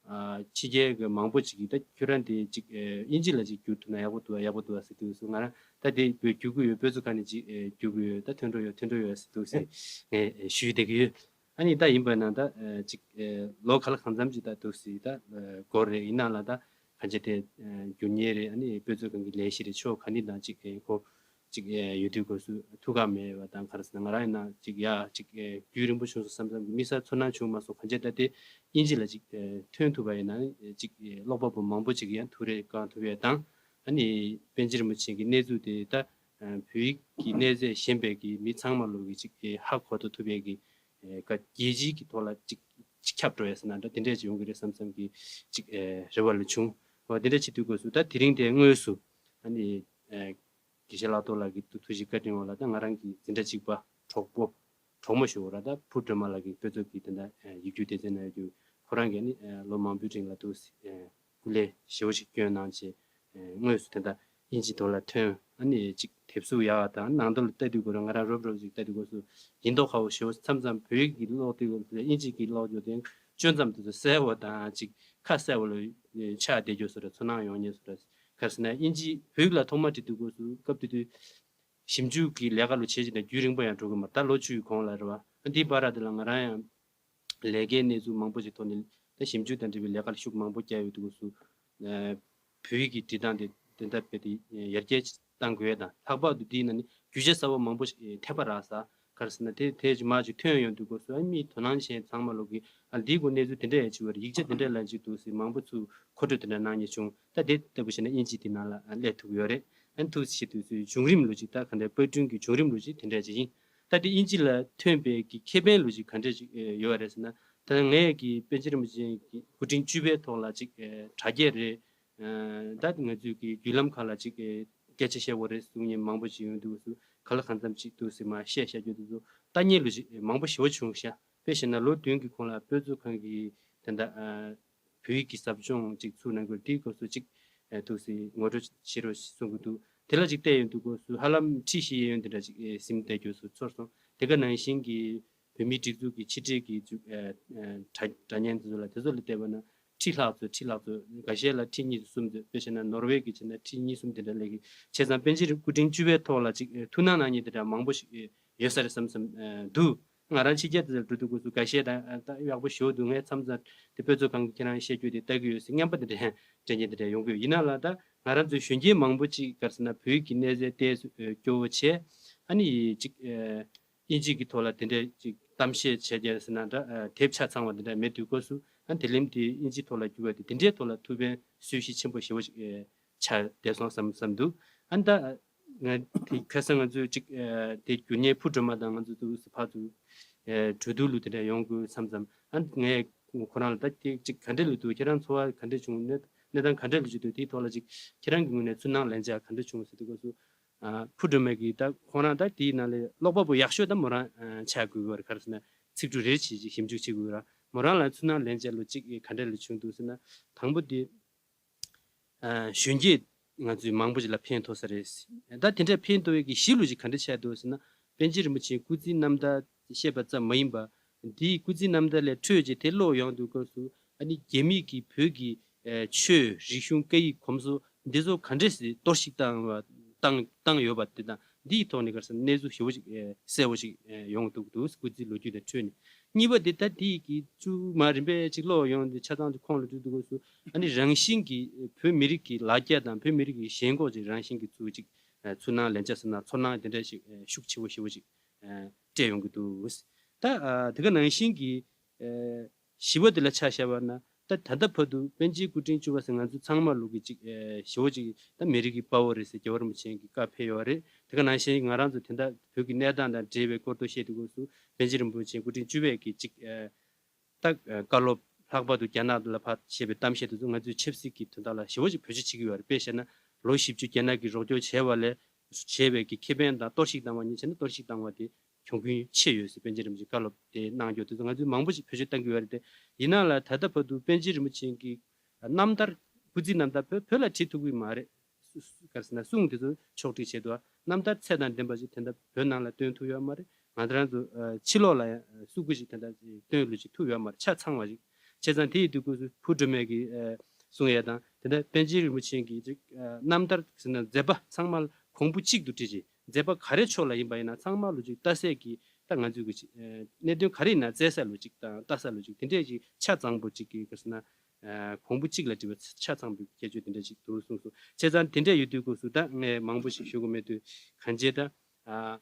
ཨ་ཕྱི་རྒྱལ་གྱི་མང་པོ་ཅིག་གིས་ད་ཁྱོད་རང་དེ་ཅིག་ཨ་དབྱིན་ཇི་ལ་ཅིག་བསྒྱུར་ཐུབ་ན་ཡག་པོ་འདུག་ཡག་པོ་འདུག་ཟེར་དུས་སུ། ང་རང་ད་དེ་བོད་བསྒྱུར་གྱི་ཡོད། དཔེ་མཛོད་ཁང་ནས་ཅིག་ཨ་བསྒྱུར་གྱི་ཡོད། ད་ཐོན་འགྲོ་ཡོད། ཐོན་འགྲོ་ཡོད་ཟེར་འདུག་ཟེར་ངས་ཨ་ཞུས་བསྡད་ཀྱི་ཡོད། ཨ་ནི་ད་ཡིན་པ་ན་ད་ཨ་ཅིག་ཨ་ལོ་ག་ལ་གང་འཚམ་ཅིག་ད་འདུག་སེ་ད་ཨ་འགོར་རེད། ཡིན་ནའང་ལ་ད་གང་ཅི་དེ་ཨ་བསྒྱུར་མཁན་རེད། ཨ་ནི་དཔེ་མཛོད་ཁང་གི་ལས་གཞི་རེད། ཕྱོགས་ག་ནས་ད་ཅིག་ཨ་ཁོ་ཅིག་ཨ་ཡོད་དུས་སྐབས་སུ་ཐུགས་ཁག་མེད་པ་དང་། ག་རེ་ཟེར་ན་ང་རང་ཡིན་ན་ཅིག་ཡ་ཅིག་ཨ་རྒྱུན་རིང་པོ་བྱུང་སོང་བསམ་བསམ་གྱི་དམིགས་བསལ་ཚོར་སྣང་བྱུང་མ་སོང་། གང་ཅི་ད་དེ་དབྱིན་ཇི་ལ་ཅིག་ཨ་ཐོན་ཐུབ་པ་ཡིན་ན་ཅིག་ཨ་ཀློག་པ་པོ་མང་པོ་ཅིག་ཡང་ཐུགས་རེ་བསྐང་ཐུབ་ཡས་དང་། ཨ་ནི་པཎ་ཆེན་རིན་པོ་ཆེ་གི་གནས་ཚུལ་དེ་ད་ཨ་བོད་ཡིག་གི་གནས་ཚད་ཞན་པའི་གི་མི་ཚང་མ་ལོག་གི་ཅིག་ཨ་ཧ་གོ་ཐུབ་ཐུབ་ཡས་ཀྱི་ཨ་ག་རྒྱལ་སྤྱིའི་གི་ཐོག་ལ་ཅིག་ཅིག་ཁྱབ་འགྲོ་ཡས་ཟེར་ན་འདྲ། དེ་འདྲས་ཅིག་ཡོང་གི་རེད་བསམ་བསམ་གི་ཅིག་ཨ་རེ་བ་ལ་བྱུང་། འོ་དེ་འདྲས་བྱེད་དུས་སྐབས་སུ་ད་དེ་རིང་དེ་དངོས་སུ་ཨ་ནི་ཨ་དགེ་བཤེས་ལྷག་རྡོར་ལགས་ཀྱི་ཐུགས་རྗེ་བཀའ་དྲིན་འོག་ལ་ད་ང་རང་གི་འཛིན་གྲྭ་གཅིག་པ་གྲོགས་པོ་གྲོགས་མོ་ཞུ་དགོས་ར། ད་བུ་སྒྲོལ་མ་ལགས་ཀྱིས་དཔེ་མཛོད་ཀྱི་དེ་འདྲ་ཡིག་རྒྱུགས་སྡེ་ཚན་ནང་ཡོད་རྒྱུ། ཁོ་རང་གིས་ནི་ལོ་མང་པོའི་རིང་ལ་འདུག་སེ་སྐུ་ལས་ཞེ་པོ་ཞིག་བསྐྱོན་གནང་བྱས། དངོས་སུ་དེ་འདྲ་དབྱིན་ཇི་ཐོག་ལ་ཐོན། ཨ་ནི་ཅིག་དེབ་གཟུགས་ཡག་དང་ནང་དོན་ལ་ལྟ་དུས་ཁོ་རང་ང་རང་རོབ་རོབ་ཅིག་ལྟ་དུས་སྐབས་སུ་ཡིན་མདོག་ཁ་པོ་ཞེ་པོ། མཚམས་མཚམས་བོད་ཡིག་གི་ཀློག་དུས་སྐབས་སུ་དབྱིན་ཇི་གི་ཀློག་རྒྱུ་དེ་སྐྱོན་ཙམ་དེ་ཚོ་གསལ་བོ་དང་ཅིག་ཁ་གསལ་བོ་ལ་ཆགས་བསྡད་རྒྱུ་བཟོ་འདྲ་ཚོར་སྣང་ཡོང་མཁན་བཟོ་འདྲ། ག་རེ་ཟེར་ན་དབྱིན་ཇི་བོད་ཡིག་ལ་ཐོག་མ་བྲིས་དུས་སྐབས་སུ་སྐབས་དེ་དུས་ཞིབ་འཇུག་གི་ལས་ཀ་ལོ་ཆེ་ཆེ་དང་རྒྱུན་རིང་པོ་ཡང་འགྲོ་གི་མ་རེད། ད་ལོ་བཅུའི་གོང་ལ་རེད་བ། ཨ་འདིའི་བར་དེ་ལ་ང་རང་ཡང་ལས་ཀའི་གནས་ཚུལ་མང་པོ་ཞིག་ཐོག་ནས་ད་ཞིབ་འཇུག་དང་འབྲེལ་བའི་ལས་ཀ་ལ་ཤུགས་མང་པོ་བརྒྱབ་ཡོད་དུས་སྐབས་སུ། ཨ་བོད་ཡིག་གི་འབྲི་སྟངས་དེ་དེ་འདྲ་བས་དེ་ཡར་རྒྱས་གཏང་དགོས་ཡ་དང་། ལྷག་པར་དུ་འདིའི་ནང་ནས་རྒྱུ་ཆ་གསར་པ་མང་པོ་ཞིག་ཐེབས་པ་རག་ས། ག་རེ་ཟེར་ན་དེ་དེ་ཅིག་མར་ཅིག་ཐོན་ཡོང་དུས་སྐབས་སུ་ཨ་མིས་དོ་སྣང་བྱས་ཚང་མ་ལོག་གིས་ཨ་འདིའི་སྐོར་གནས་ཚུལ་དེ་འདྲ་ཡང་ཅིག་ཡོད་རེད། ཡིག་ཆ་དེ་འདྲ་ལ་ཅིག་འདུག་སེ་མང་པོ་ཚུར་མཁོ་སྤྲོད་དེ་འདྲ་གནང་མཁན་བྱུང་། ད་དེ་ལྟ་བུ་བྱས་ན་དབྱིན་ཇི་དེ་ནང་ལ་ཨ་སླེབས་ཐུབ་ཀྱི་ཡོད་རེད། ཨ་ཐུགས་རྗེ་ཆེ། དུས་ཚོད་བྱུང་རིམ་ལོ་ཅིག་ད་ག་འདྲ་པར་སྐྲུན་གྱི་བྱུང་རིམ་ལོ་ཅིག་དེ་འདྲ་ཅིག་ཡིན། ད་དེ་དབྱིན་ཇི་ལ་ཐོན་པའི་གི་ཁེ་ཕན་ལོ་ཅིག་ག་འདྲ་ཅིག་ཡོད་རེད་ཟེར་ན། ད་ངས་གི་པཎ་ཆེན་རིན་པོ་ཆེ་གི་སྐུ་ཕྲེང་བཅུ་པའི་ཐོག་ལ་ཅིག་དྲ་རྒྱ་རེད། ད་ང་ཚོའི་གི་བརྒྱུད་ལམ་ཁག་ལ་ཅིག་སྐད་ཆ་བཤད་དགོས་རེད་གསུང་མཁན་མང་པོ་ཅིག་ཡོང་དུས་སུ་ག་ལ་གང་འཚམ་ཅིག་འདུག་སེ་མར་བཤད་བཤད་རྒྱུ་དེ་ཚོ་ལྟ་མཁན་ལོ་ཅིག་མང་པོ་ཞེ་པོ་བྱུང་ཤག་དཔེ་བཞག་ན་ལོ་བདུན་གྱི་གོང་ལ་དཔེ་མཛོད་ཁང་གི་དེ་འདྲ་བོད་ཡིག་གི་ཟབ་སྦྱོང་ཅིག་ཚུགས་གནང་དགོས། དེའི་སྐབས་སུ་ཅིག་ཨ་འདུག་སེ་ངོ་སྤྲོད་བྱེད་རོགས་གསུང་གི་འདུག་དེ་ལ་ཅིག་བལྟས་ཡོང་དུས་སྐབས་སུ་ཧ་ལམ་ཁྲི་བཞི་གཡས་གཡོན་དེ་འདྲ་ཅིག་ཨེ་ཟིན་བསྡད་རྒྱུ་སུ་ཚོར་སོང་། དེ་ག་ནང་བཞིན་གྱི་བོད་མིའི་སྒྲིག་འཛུགས་ཀྱི་ཕྱི་དྲིལ་གྱི་ཅིག་ཨ་ཨ་དྲ་དྲ་བརྙན་དེ་ཚོ་ལ་དེ་ཚོ་ལ་བལྟས་པ་ན་ཁྲི་ལྷག་ཚོ་ཁྲི་ལྷག་ཚོ་འགའ་ཤས་ལ་ཁྲི་གཉིས་གསུམ་ཚོ། དཔེ་བཞག་ན་ནོར་ཝེ་གི་བྱས་ན་ཁྲི་གཉིས་གསུམ་དེ་འདྲ་སླེབས་ཀྱི། བྱས་ཙང་པཎ་ཆེན་སྐུ་ཕྲེང་བཅུ་པའི་ཐོག་ལ་ཅིག་ཨེ་ཐུགས་སྣང་གནང་མཁན་དེ་འདྲ་མང་པོ་ཞིག་ཨེ་ཡོད་ས་རེད་བསམ་བསམ་ཨ་འདུག་ང་རང་ཕྱི་རྒྱལ་དེ་ཚོར་འགྲོ་དུས་སྐབས་སུ་འགའ་ཤས་དང་ཨ་ད་ཡག་པོ་ཞེ་པོ་འདུག་ངས་མཚམས་མཚམས་དེ་དཔེ་མཛོད་ཁང་གི་ཁྱེད་རང་བཤད་རྒྱུ་དེ་ལྟ་གི་ཡོད་ཟེར་སྙམ་པ་དེ་འདྲ་དྲན་མཁན་དེ་འདྲ་ཡོང་གི་ཡོད། ཡིན་ན་ལ་ད་ང་རང་ཚོའི་གཞོན་སྐྱེས་མང་པོ་ཅིག་ག་རེ་ཟེར་ན་བོད་ཡིག་གི་གནས་ཚད་ཏོག་ཙམ་སྐྱོ་བོ་བྱས། ཨ་ནི་ཅིག་ཨ་དབྱིན་ཇི་གི་ཐོག་ལ་དེ་འདྲ་ཅིག་གཏམ་བཤད་བྱས་རྒྱུ་ཟེར་ན་འདྲ། ཨ་དེབ་ཆ་ཚང་བ་དེ་འདྲ་མེད་དུས་སྐབས་སུ་ཨ་དེ་ལམ་དེ་དབྱིན་ཇི་ཐོག་ལ་བསྒྱུར་བ་དེ་དེ་འདྲའི་ཐོག་ལ་ཐུགས་ཕན་གསོས་གཞི་ཆེན་པོ་ཞེ་པོ་ཞིག་ཨ་ཆགས་བསྡད་སོང་བསམ་བསམ་འདུག་ཨ་ནི་ད་ང་དེ་ཁ་སང་ང་ཚོས་ཅིག་ཨ་དེ་བསྒྱུར་མཁན་བུ་སྒྲོལ་མ་དང་ང་ཚོ་འདུག་སེ་ཕར་ཚུར་ཨ་གྲོས་བསྡུར་ལུགས་དེ་འདྲ་ཡོང་དགོས་མཚམས་མཚམས། ཨ་ནི་ངས་ཁོ་རང་ལ་ད་དེ་ཅིག་ག་འདྲ་ལུགས་འདུག་ཁྱེད་རང་ཚོར་བ་ག་འདྲ་བྱུང་། གནས་གནས་སྟངས་ག་འདྲ་ལུགས་ཅིག་འདུག་དེའི་ཐོག་ལ་ཅིག་ཁྱེད་རང་གི་ངོས་ནས་ཚུར་སྣང་ལན་ཆ་ག་འདྲ་བྱུང་ཟེར་དུས་སྐབས་སུ། ཨ་བུ་སྒྲོལ་མ་གིས་ད་ཁོ་རང་ད་དེའི་ནང་ལ་ཀློག་པ་པོ་ཡག་ཤོས་ད་མོ་རང་ཨ་ཆགས་དགོས་ཀྱི་རེད། ག་རེ་ཟེར་ན་ཚིག་འབྲུ་རེ་རེ་བྱས་ཅིག་ཞིབ་འཇུག་བྱེད་དགོས་ཀྱི་རེད། མོ་རང་ལ་ཚུར་སྣང་ལན་ཆ་ལོ་གཅིག་ག་འདྲ་ལ་བྱུང་འདུག་ཟེར་ན། དང་པོ་དེ་ཨ་གཞོན་སྐྱེས་ང་ཚོའི་མང་པོ་ཞིག་ལ་ཕན་ཐོགས་ས་རེད། ད་དེ་འདྲ་ཕན་ཐོགས་ཡས་ཀྱི་གཞི་ལོ་གཅིག་ག་འདྲ་ཆགས་འདུག་ཟེར་ན། པཎ་ཆེན་རིན་པོ་ཆེའི་སྐུ་ཚེའི་རྣམ་ཐར་བཤད་པ་ཙམ་མ་ཡིན་པ། འདིའི་སྐུ་ཚེའི་རྣམ་ཐར་ལས་འཕྲོས་བྱས་དེ་ཀློག་ཡོང་དུས་སྐབས་སུ་ཨ་ནི་རྒྱ་མིས་ཀྱིས་བོད་ཀྱི་ཨ་ཆོས་རིག་གཞུང་སྐད་ཡིག་གོམས་སྲོལ་འདི་ཚོ་ག་འདྲས་སེ་གཏོར་བཤིག་བཏང་བ་བཏང་བཏང་ཡོད་པ་དེ་དང་། འདིའི་ཐོག་ནས་ག་རེ་ཟེར་ན་གནས་ཚུལ་ཞེ་པོ་ཅིག་ཨེ་གསལ་པོ་ཅིག་ཨེ་ཡོང་འདུག་འདུག་སྐུ་ཚེའི་ལོ་རྒྱུས་དང་འཕྲོས་ནས། གཉིས་པ་དེ་ད་དེ་གི་བཅུ་མ་རིམ་པས་ཅིག་ཀློག་ཡོང་དུས་ཆ་ཚང་དུ་ཁོང་ལ་འགྲོ་འདུག་སྐབས་སུ། ཨ་ནི་རང་བཞིན་གྱིས་བོད་མི་རིགས་ཀྱི་ལ་རྒྱ་དང་བོད་མི་རིགས་ཀྱི་ཞེན་ཁོག་ཅིག་རང་བཞིན་གྱིས་ཚུར་ཅིག་ཨེ་ཚུར་སྣང་ལན་ཆགས་ཟེར་ན་ཚོར་སྣང་དེ་འདྲ་ཞིག་ཨེ་ཤུགས་ཆེ་པོ་ཞེ་པོ་ཅིག་ཨེ་སྤྲད་ཡོང་གི་འདུག་ད་ཨ་དེ་ག་ནང་བཞིན་གྱི་ཨེ་བཞི་པ་དེ་ལ་ཆ་བཞག་པ་ན། ད་ད་ལྟ་བར་དུ་པཎ་ཆེན་སྐུ་ཕྲེང་བཅུ་པ་ཟེར་ང་ཚོ་ཚང་མ་ལུགས་ཀྱི་ཅིག་ཨེ་ཞེ་པོ་ཅིག་ད་མི་རིགས་ཀྱི་དཔའ་བོ་རེད་ཟེར་རྒྱལ་བ་རིན་པོ་ཆེ་གི་བཀའ་ཕེབས་ཡོད་རེད། དེ་ག་ནང་བཞིན་ང་རང་ཚོ་དེ་འདྲ་བོད་ཀྱི་གནས་སྟངས་དང་འབྲེལ་བའི་སྐོར་དུ་བཤད་དུས་སྐབས་སུ་པཎ་ཆེན་རིན་པོ་ཆེ་སྐུ་ཕྲེང་བཅུ་པས་ཀྱི་ཅིག་ཨེ་ད་ཨེ་བཀའ་སློབ་ལྷག་པར་དུ་རྒྱ་ནག་ལ་ཕར་བྱས་པའི་གཏམ་བཤད་དེ་ཚོ་ང་ཚོའི་ཆབ་སྲིད་ཀྱི་དོན་དག་ལ་ཞེ་པོ་ཅིག་བེད་སྤྱོད་བྱེད་ཀྱི་ཡོད་རེད། དཔེ་བཤད་ན་ལོ་བཞི་བཅུ་རྒྱ་ནག་གིས་རོགས་སྐྱོར་བྱས་པ་ལས་བྱས་པའི་གི་ཁེ་ཕན་དང་གཏོར་བཤིག་བཏང་བ་ཉིད་བྱས་ན་གཏོར་བཤིག་བཏང་བ་དེ་གྱོང་གུན་ཆེ་ཡོད་ཟེར་པཎ་ཆེན་རིན་པོ་ཆེས་བཀའ་སློབ་དེ་གནང་རྒྱུ་དེ་ཚོ་ང་ཚོས་མང་པོ་ཞིག་བེད་སྤྱོད་གཏང་གི་ཡོད་རེད་དེ། ཡིན་ནའང་ལ་ད་ལྟ་བར་དུ་པཎ་ཆེན་རིན་པོ་ཆེ་གི་རྣམ་ཐར་སྐུ་ཚེའི་རྣམ་ཐར་བོད་བོད་ལ་བྲིས་ཐུབ་ཀྱི་མ་རེད། སུ་སུ་ག་རེ་ཟེར་ན་གསུང་དེ་ཚོ་ཕྱོགས་སྒྲིག་བྱས་འདུག་རྣམ་ཐར་ཚད་དང་ལྡན་པ་ཞིག་དེ་འདྲ་བོད་ནང་ལ་བཏོན་ཐུབ་ཡོད་མ་རེད། ང་ཚོ་རང་ཚོ་ཨ་ཕྱི་ལོགས་ལ་ཡང་ཨ་སུ་གུ་ཞིག་དེ་འདྲ་ཞིག་བཏོན་ལུགས་ཞིག་ཐུབ་ཡོད་མ་རེད། ཆ་ཚང་བ་ཞིག་བྱས་ཙང་དེ་ཡིན་དུས་སྐབས་སུ་བུ་སྒྲོལ་མས་ཀྱི་ཨ་གསུང་ཡས་དང་དེ་འདྲ་པཎ་ཆེན་རིན་པོ་ཆེ་གི་ཅིག་ཨ་རྣམ་ཐར་ཟེར་ན་མཛད་པ་ཚང་མ་ལ་གོང་བུ་གཅིག་ཏུ་བྲིས་ཅིང་། མཛད་པ་ག་རེ་ཕྱོགས་ལ་ཡིན་པ་ཡིན་ན་ཚང་མ་ལོ་ཅིག་ལྟ་སའི་གི་ད་ང་ཚོའི་གི་ཅིག་ཨ་གནད་དོན་ག་རེ་ཡིན་ན་བཙལ་ས་ལོ་ཅིག་དང་ལྟ་ས་ལོ་ཅིག་དེ་འདྲས་ཅིག་ཆ་ཚང་པོ་ཅིག་གི་ག་རེ་ཟེར་ན་ཨ་གོང་བུ་གཅིག་ལ་བྲིས་པ་ཆ་ཚང་པོའི་ཁྱད་ཆོས་དེ་འདྲས་ཅིག་འདུག་གསུངས་སོང་། བྱས་ཙང་དེ་འདྲས་ཡོད་དུས་སྐབས་སུ་ད་ངས་མང་པོ་ཞིག་ཞུ་དགོས་མེད་དུས་གང་བྱས་ད་ཨ།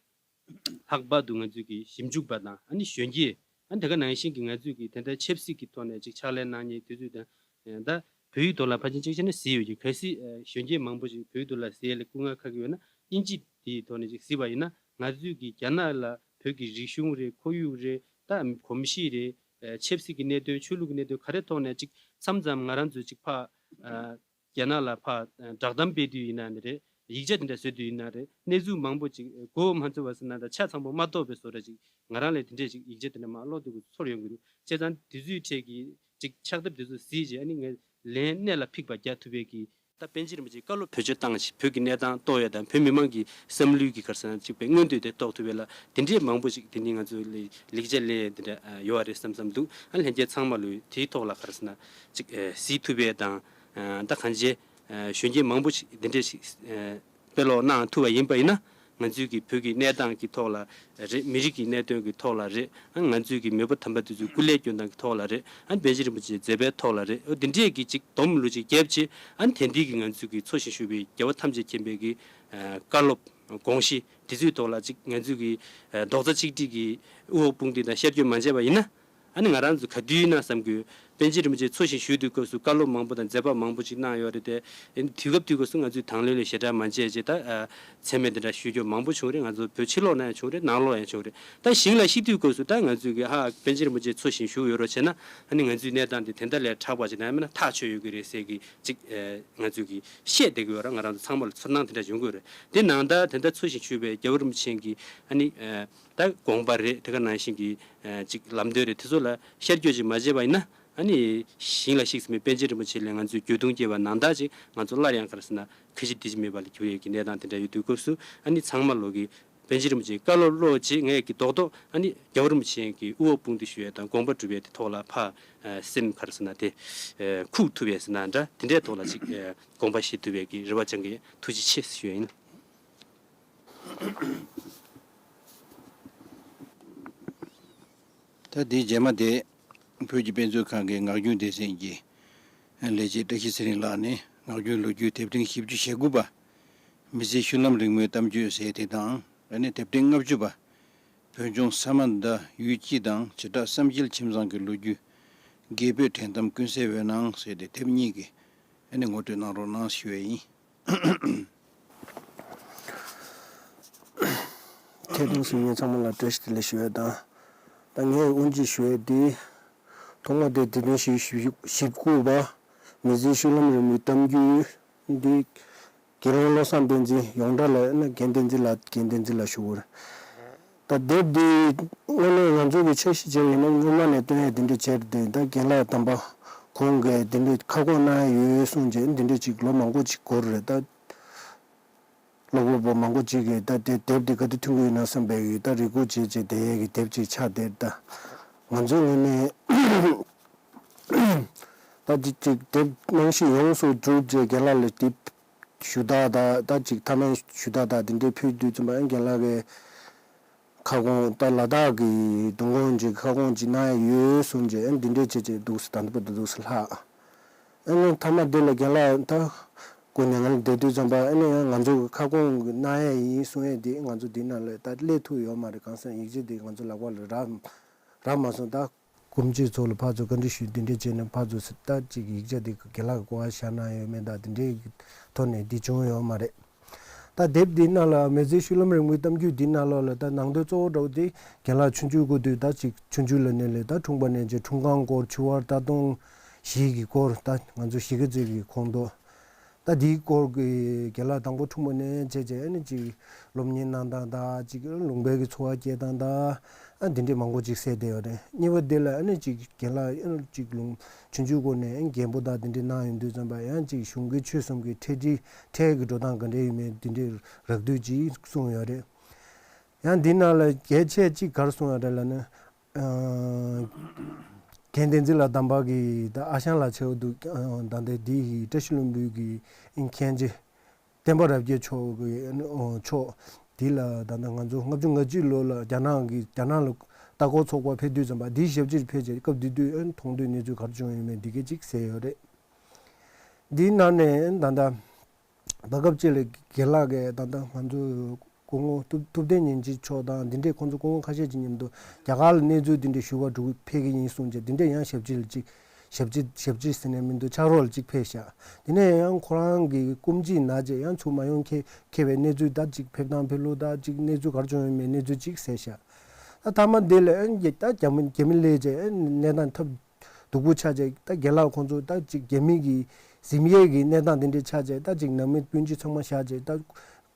ལྷག་པར་དུ་ང་ཚོས་ཀྱི་ཞིབ་འཇུག་པ་དང་ཨ་ནི་གཞོན་སྐྱེས། ཨ་ནི་དེ་ག་ནང་བཞིན་གྱི་ང་ཚོས་ཀྱི་དེ་འདྲ་ཆབ་སྲིད་ཀྱི་ཐོག་ནས་ཅིག་ཕྱག་ལས་གནང་མཁན་དེ་ཚོས་དང་ད་བོད་ཡིག་ཐོག་ལ་ཕལ་ཆེར་ཅིག་བྱས་ན་གཟིགས་ཡོད་ཀྱི། གལ་སྲིད་ཨ་གཞོན་སྐྱེས་མང་པོ་ཞིག་བོད་ཡིག་ཐོག་ལ་གཟིགས་ཡ་ལ་སྐུ་ངལ་ཁག་གི་ཡོད་ན་དབྱིན་ཇི་དེའི་ཐོག་ནས་ཅིག་གཟིགས་པ་ཡིན་ན། ང་ཚོས་ཀྱི་རྒྱ་ནག་ལ་བོད་ཀྱི་རིག་གཞུང་རེད། ཁོར་ཡུག་རེད། ད་གོམས་གཤིས་རེད། ཨ་ཆབ་སྲིད་ཀྱི་གནད་དོན། ཆོས་ལུགས་ཀྱི་གནད་དོན་ག་རེ་ཐོག་ནས་ཅིག་མཚམས་མཚམས་ང་རང་ཚོས་ཅིག་ཕ་ཨ། རྒྱ་ནག་ལ་ཕར་བསྒྲགས་གཏམ་སྤེལ་དུས་ཡིན་ན་ནི་རེད། ཡིག་ཆ་དེ་འདྲ་བཟོ་དུས་ཡིན་ན་རེད། གནས་ཚུལ་མང་པོ་ཅིག་མགོ་མ་ཚོས་པ་ཟེར་ན་ད་ཆ་ཚང་པོ་མ་རྟོགས་པའི་བཟོ་འདྲ་ཅིག་ང་རང་ལ་དེ་འདྲས་ཅིག་ཡིག་ཆ་དེ་འདྲ་མར་ཀློག་དུས་ཚོར་ཡོང་གི་འདུག་བྱས་ཙང་དེ་ཚོའི་གྲས་ཀྱི་ཅིག་ཕྱག་དེབ་དེ་ཚོ་གཟིགས་རྗེས་ཨ་ནི་ངས་ལན་གནད་ལ་ཕིགས་པ་རྒྱག་ཐུབ་པའི་གི། ད་པཎ་ཆེན་རིན་པོ་ཆེའི་བཀའ་སློབ་བེད་སྤྱོད་བཏང་ཞིང་བོད་ཀྱི་གནས་སྟངས་རྟོགས་ཡ་དང་བོད་མི་མང་གི་བསམ་བློའི་གི་ག་རེ་ཟེར་ན་ཅིག་པའི་མངོན་འདོད་དེ་རྟོགས་ཐུབ་པའི་ལ་དེ་འདྲས་མང་པོ་ཞིག་དེ་འདྲས་ང་ཚོ་ལ་ལེགས་ཆ་ལེན་དེ་འདྲ་ཡོད་པ་རེད་བསམ་བསམ་འདུག་ཨ་ལྷན་རྒྱས་ཚང་མ་ལོས་དེའི་ཐོག་ལ་ག་རེ་ཟེར་ན་ཅིག་གཟིགས་ཐུབ་པའི་དང་། ད་གང་ཅི་གཞོན་སྐྱེས་མང་པོ་ཞིག་འདི་འདྲས་ཞིག་དཔེ་ཀློག་གནང་ཐུབ་པ་ཡིན་པ་ཡིན་ན། ང་ཚོའི་གི་བོད་ཀྱི་གནས་སྟངས་ཀྱི་ཐོག་ལ་རེད། མི་རིགས་ཀྱི་གནད་དོན་གྱི་ཐོག་ལ་རེད། ཨ་ང་ཚོའི་གི་མོས་པ་དམ་པ་དེ་ཚོའི་སྐུ་ལས་སྐྱོན་སྟངས་ཀྱི་ཐོག་ལ་རེད། ཨ་པཎ་ཆེན་རིན་པོ་ཆེའི་མཛད་པའི་ཐོག་ལ་རེད། འོ་འདི་འདྲས་ཀྱི་ཅིག་སྡོམ་ལུ་ཅིག་བརྒྱབ་ཅིག་ཨ་དེ་འདི་གི་ང་ཚོའི་གི་འཚོ་ཞིང་བཞུགས་པའི་རྒྱལ་བ་ཐམས་ཅད་མཁྱེན་པའི་གི་བཀའ་སློབ་དགོངས་གཞི་དེ་ཚོའི་ཐོག་ལ་ཅིག་ང་ཚོའི་གི་རྡོག་རྩ་གཅིག་སྒྲིལ་གྱི་དབུ་འོག་དཔུང་སྒྲིལ་དང་ཤར་བསྐྱོད་མ་བྱས་པ་ཡིན་ན། ཨ་ནི་ང་རང་ཚོ་ག་དུས་ཡིན་ན་བསམ་གྱི་ཡོད། པཎ་ཆེན་རིན་པོ་ཆེ་འཚོ་ཞིང་བཞུགས་དུས་སྐབས་སུ་བཀའ་སློབ་མང་པོ་དང་མཛད་པ་མང་པོ་ཅིག་གནང་ཡོད་རེད་དེ། ཨ་ནི་དུས་སྐབས་དུས་སྐབས་སུ་ང་ཚོས་དང་ལེན་ལ་ཞེ་དྲག་མ་བྱས་ཅེས་ད་ཨ་མཚན་སྨད་དེ་འདྲ་ཞུ་རྒྱུ་མང་པོ་བྱུང་རེད། ང་ཚོ་བོད་ཕྱི་ལོགས་ན་ཡང་བྱུང་རེད། ནང་ལོགས་ཡང་བྱུང་རེད། ད་ཞིང་ལ་གཤེགས་དུས་སྐབས་སུ་ད་ང་ཚོས་ཀྱི་ཧ་པཎ་ཆེན་རིན་པོ་ཆེ་འཚོ་ཞིང་བཞུགས་ཡོད་རོགས་བྱས་ན་ཨ་ནི་ང་ཚོའི་གནས་སྟངས་དེ་དེ་འདྲ་ལས་དྲག་པ་ཅིག་ན་མིན་ན་ཐག་ཆོད་ཡོད་ཀྱི་རེད་ཟེར་གྱི་ཅིག་ཨ་ང་ཚོས་ཀྱི་བཤད་བསྡད་ཀྱི་ཡོད་ར། ང་རང་ཚོ་ཚང་མ་ལ་ཚོར་སྣང་དེ་འདྲ་ཡོང་གི་ཡོད་རེད། དེ་ནང་ད་དེ་འདྲ་འཚོ་ཞིང་བཞུགས་པའི་རྒྱལ་བ་རིན་པོ་ཆེ་གི་ཨ་ནི་ཨ། ད་དགོངས་པ་རེད། དེ་ག་ནང་བཞིན་གྱི་ཨ་ཅིག་ལམ་སྟོན་རེད། དེ་ཚོ་ལ་ཤར་བསྐྱོད་ཅིག་མ་བྱས་པ་ཡིན་ན། ཨ་ནི་ཞིང་ལ་གཤེགས་ཟིན་པའི་པཎ་ཆེན་རིན་པོ་ཆེ་ལས་ང་ཚོས་འགྱོད་གདུང་སྐྱེས་པ་ནང་ལྟར་ཅིག་ང་ཚོ་སླར་ཡང་ག་རེ་ཟེར་ན་ཁ་ཞེ་སྡིག་ཅིག་མེད་པ་ལ་གྱུར་ཡས་ཀྱི་གནས་སྟངས་དེ་འདྲ་ཡོད་དུས་སྐབས་སུ། ཨ་ནི་ཚང་མ་ལོ་གི་པཎ་ཆེན་རིན་པོ་ཆེའི་བཀའ་སློབ་ཀློག་རྗེས་ངས་ཀྱི་རྡོག་རྡོག་ཨ་ནི་རྒྱལ་བ་རིན་པོ་ཆེ་གི་དབུ་འོག་དཔུང་སྒྲིལ་ཞུ་ཡས་དང་དགོངས་པ་སྒྲུབ་ཡས་དེ་ཐོག་ལ་ཕ་ཨ་སེམས་ག་རེ་ཟེར་ན་དེ་ཨ་ཁུག་ཐུབ་ཡས་ཟེར་ན་འདྲ། དེ་འདྲའི་ཐོག་ལ་ཅིག་ཨ་དགོངས་པ་བཞེས་ཐུབ་ཡས་ཀྱི་རེ་བ་བཅངས་ཀྱི་ཐུགས་རྗེ་ཆེ་ཞུ་ཡས་ཡིན། ད་དེའི་རྗེས་མ་དེ། བོད་ཀྱི་དཔེ་མཛོད་ཁང་གི་ངག་རྒྱུན་སྡེ་ཚན་གྱི་ལས་བྱེད་བཀྲ་ཤིས་ཚེ་རིང་ལགས་ནས་ངག་རྒྱུན་ལོ་རྒྱུས་དེབ་ཕྲེང་བཞི་བཅུ་ཞེ་དགུ་པ། མི་ཚེའི་བཤུལ་ལམ་རིང་མོའི་གཏམ་རྒྱུད་ཟེར་དེ་དང་། ཨ་ནི་དེབ་ཕྲེང་ལྔ་བཅུ་པ། བོད་ལྗོངས་ས་མ་ཟླ་ཡུལ་སྐྱིད་དང་བྱེ་བྲག་བསམ་འཆར་ཁྱིམ་ཚང་གི་ལོ་རྒྱུས། རྒད་པོའི་དྲན་གཏམ་ཀུན་གསལ་འོད་སྣང་ཟེར་ཏེ་དེབ་གཉིས་ཀྱི་ཨ་ནི་ངོ་སྤྲོད་གནང་རོགས་གནང་ཞུ་ཡས་ཡིན། ཁྱེད་དང་གཟིགས་མཁན་ཚང་མ་ལ་བཀྲ་ཤིས་བདེ་ལེགས་ཞུ་ཡས་དང་། ད་ངས་དབུ་འབྱེད་ཞུ་ཡས་འདི། ཐོག་མ་དེ་དེབ་ཐེར་བཞི་བཞི་བཞི་བཅུ་དགུ་པ། མི་ཚེའི་བཤུལ་ལམ་རིང་མོའི་གཏམ་རྒྱུད་འདི། དགེ་སློང་བློ་བཟང་བསྟན་འཛིན། ཡོངས་གྲགས་ལ་ན་རྒན་བསྟན་འཛིན་ལགས། རྒན་བསྟན་འཛིན་ལགས་ཞུ་དགོས་རེད། ད་དེབ་འདི་དངོས་གནས་ང་ཚོ་གི་འཆར་གཞི་བྱས་ཡིན་ན་སྔོན་མ་ནས་བཏོན་ཡས་དེ་འདྲ་བྱས་ཏེ། ད་རྒན་ལགས་དམ་པ་ཁོང་གིས་དེ་འདྲ་ཁ་སྐོང་གནང་ཡས་ཡོད་གསུངས་བྱས་འདི་འདྲ་ཅིག་ལོ་མང་པོ་ཅིག་འགོར་རེད། ད་ཀློག་པ་པོ་མང་པོ་ཅིག་གིས་ད་དེ་དེབ་འདི་ག་དུས་ཐོན་གྱི་ཡོད་ན་བསམ་པའི་གི་ད་རེ་སྒུག་བྱས་བྱས་བསྡད་ཡས་ཀྱི་དེབ་ཅིག་ཆགས་བསྡད། ད་ང་ཚོའི་ངོས་ནས་ད་ཅིག་ཅིག་དེབ་རྨང་གཞི་ཡོངས་སུ་གྲུབ་བྱས་རྒན་ལགས་ལ་དེབ། ཞུ་དག་དང་ད་ཅིག་མཐའ་མའི་ཞུ་དག་དང་འདི་འདྲའི་ཕུལ་དུས་ཙམ་པ་ཨ་ནི་རྒན་ལགས་ཀྱིས་ཁ་སྐོང་ད་ལ་དྭགས་ཀྱི་གདུང་དགོན་གྱི་ཁ་སྐོང་ཅིག་གནང་ཡ་ཡོད་གསུངས་རྗེས་ཨ་ནི་འདི་འདྲའི་བྱས་བྱས་འདུག་སེ་ད་ལྟ་བར་དུ་འདུག་སེ་ལྷག་ཨ་ནི་མཐའ་མ་འདི་ལ་རྒན་ལགས་ད་སྐུ་མྱ་ངན་ལས་འདས་དུས་ཙམ་པ་ཨ་ནི་ཡང་ང་ཚོ་ཁ་སྐོང་གནང་ཡ་ཡིན་གསུང་ཡ་འདི་ང་ཚོ་འདི་ནང་ལ་ད་སླེབས་ཐུབ་ཡོད་མ་རེད། གང་ཟེར་ན་ཡིག་ཆ་འདི་ང་ཚོ་ལག་པ་ལ་རག་རག་མ་སོང་། ད་སྐུ་མཆེད་ཚོ་ལ་ཕར་ཚུར་བཀའ་འདྲི་ཞུས་འདི་འདྲས་བྱས་ནས་ཕར་ཚུར་ད་ཅིག་ཡིག་ཆ་འདི་རྒན་ལགས་ཀྱི་སྐུ་ངལ་བཞག་གནང་ཡོད་མེད་ད་འདི་འདྲའི་ཐོག་ནས་འདི་བྱུང་ཡོད་མ་རེད། ད་དེབ་འདི་ནང་ལ་མི་ཚེའི་བཤུལ་ལམ་རིང་མོའི་གཏམ་རྒྱུད་འདི་ནང་ལོགས་ལ་ད་ནང་དོན་གཙོ་བོ་འདྲ་བོ་དེ་རྒན་ལགས་ཆུང་ཆུང་སྐབས་དུས་ད་ཅིག་ཆུང་ཆུང་ལ་ནས་ལས་ད་འཁྲུངས་པ་ནས་ཅིག་འཁྲུངས་སྐར་སྐོར་ཆུ་དབར་ལྟ་སྟངས་བཞི་གི་སྐོར་ད་ང་ཚོ་གཞིས་ཀ་རྩེ་གི་ཁོངས་གཏོགས། ད་འདིའི་སྐོར་གྱི་རྒན་ལགས་དང་པོ་འཁྲུངས་པ་ནས་བྱས་བྱས་ཨ་ནི་ཅིག་སློབ་གཉེར་གནང་སྟངས་དང་ཅིག་ལུང་པའི་གི་འཚོ་བ་སྐྱེལ་སྟངས་དང་ཨ་འདི་འདྲའི་མང་པོ་ཅིག་གསལ་བསྡད་ཡོད་རེད། གཉིས་པ་འདི་ལ་ཨ་ནི་ཅིག་རྒན་ལགས་ཨ་ནི་ཅིག་ལུང་ཆུང་ཆུང་སྐོར་ནས་ཨ་ནི་རྒན་པོ་དང་འདི་འདྲའི་གནང་ཡོང་དུས་ཙམ་པ་ཡང་ཅིག་གཞུང་གི་ཆོས་གསུམ་གྱི་ཁྲིད་ཁྲིད་ཁྲིད་ཀྱི་འགྲོ་སྟངས་ག་འདྲས་ཡོད་མེད་འདི་འདྲའི་རགས་བསྡུས་ཅིག་གསུངས་ཡོད་རེད། ཡང་འདི་ནང་ལ་གལ་ཆེ་ཅིག་ག་རེ་གསུངས་ཡོད་རེད་ལབ་ན། རྒན་བསྟན་འཛིན་ལགས་དམ་པ་གི་ད་ཨ་ཞང་ལགས་ཆེ་བོ་འདུག་ད་ལྟ་འདི་ཡི་བཀྲ་ཤིས་ལྷུན་པོའི་གི་མཁན་ཆེན་བསྟན་པ་རབ་རྒྱས་མཆོག་གི་མཆོག་འདི་ལ་ད་ལྟ་ང་ཚོ་ལྔ་བཅུ་ང་གཅིག་ལོ་ལ་རྒྱ་ནག་གི་རྒྱ་ནག་ལ་ལྟ་སྐོར་ཚོགས་པ་ཕེབས་དུས་ཙམ་པ་འདིའི་ཞབས་ཕྱིར་ཕེབས་རྗེས་སྐབས་དེ་དུས་མཐོང་ཐོས་གནས་ཚུལ་ག་རེ་བྱུང་ཡོད་མེད་འདི་གས་ཅིག་གསལ་ཡོད་རེད། འདིའི་ནང་ནས་ད་ལྟ། ད་སྐབས་ཅིག་ལ་རྒན་ལགས་ཀྱིས་ད་ལྟ་ང་ཚོ་སྐུ་ངོ་ཐུབ་ཐུབ་བསྟན་ཉིན་བྱེད་མཆོག་དང་འདི་འདྲས་ཁོང་ཚོ་སྐུ་ངོ་ཁ་ཤས་ཀྱི་མཉམ་དུ་རྒྱ་གར་ལ་གནས་ཚུལ་འདི་འདྲས་ཞུ་བར་འགྲོ་ཕེབས་ཀྱི་ཡིན་གསུངས་རྗེས་འདི་འདྲས་ཡང་ཞབས་ཕྱི་ལ་ཅིག་ཞབས་ཕྱི་ཞབས་ཕྱི་ཟེར་ནས་མི་འདུག་ཕྱག་རོགས་ལ་ཅིག་ཕེབས་ཤག་དེ་ནས་ཡང་ཁོ་རང་གི་སྐུ་མཆེད་ན་རྗེས་ཡང་ཚུར་མ་ཡོང་ཁེ་ཁེ་བའི་གནས་ཚུལ་ད་ཅིག་ཕེབས་སྟངས་ཕེབས་ལུགས་ད་ཅིག་གནས་ཚུལ་ག་རེ་བྱུང་ཡོད་མེད་གནས་ཚུལ་ཅིག་གསལ་ཤག་ད་མཐའ་མ་འདི་ལ་ཡང་རྒྱ་ད་རྒྱ་མི་རྒྱ་མི་སླེབས་རྗེས་གནས་སྟངས་ཐབས། སྡུག་པོ་ཆགས་བྱས་ད་རྒན་ལགས་ཁོང་ཚོ་ད་ཅིག་རྒྱ་མི་གི་གཟིམ་ཡས་ཀྱི་གནས་སྟངས་དེ་འདྲས་ཆགས་བྱས་ད་ཅིག་ནང་མི་སྤུན་མཆེད་ཚང་མ་བཞག་བྱས་ད་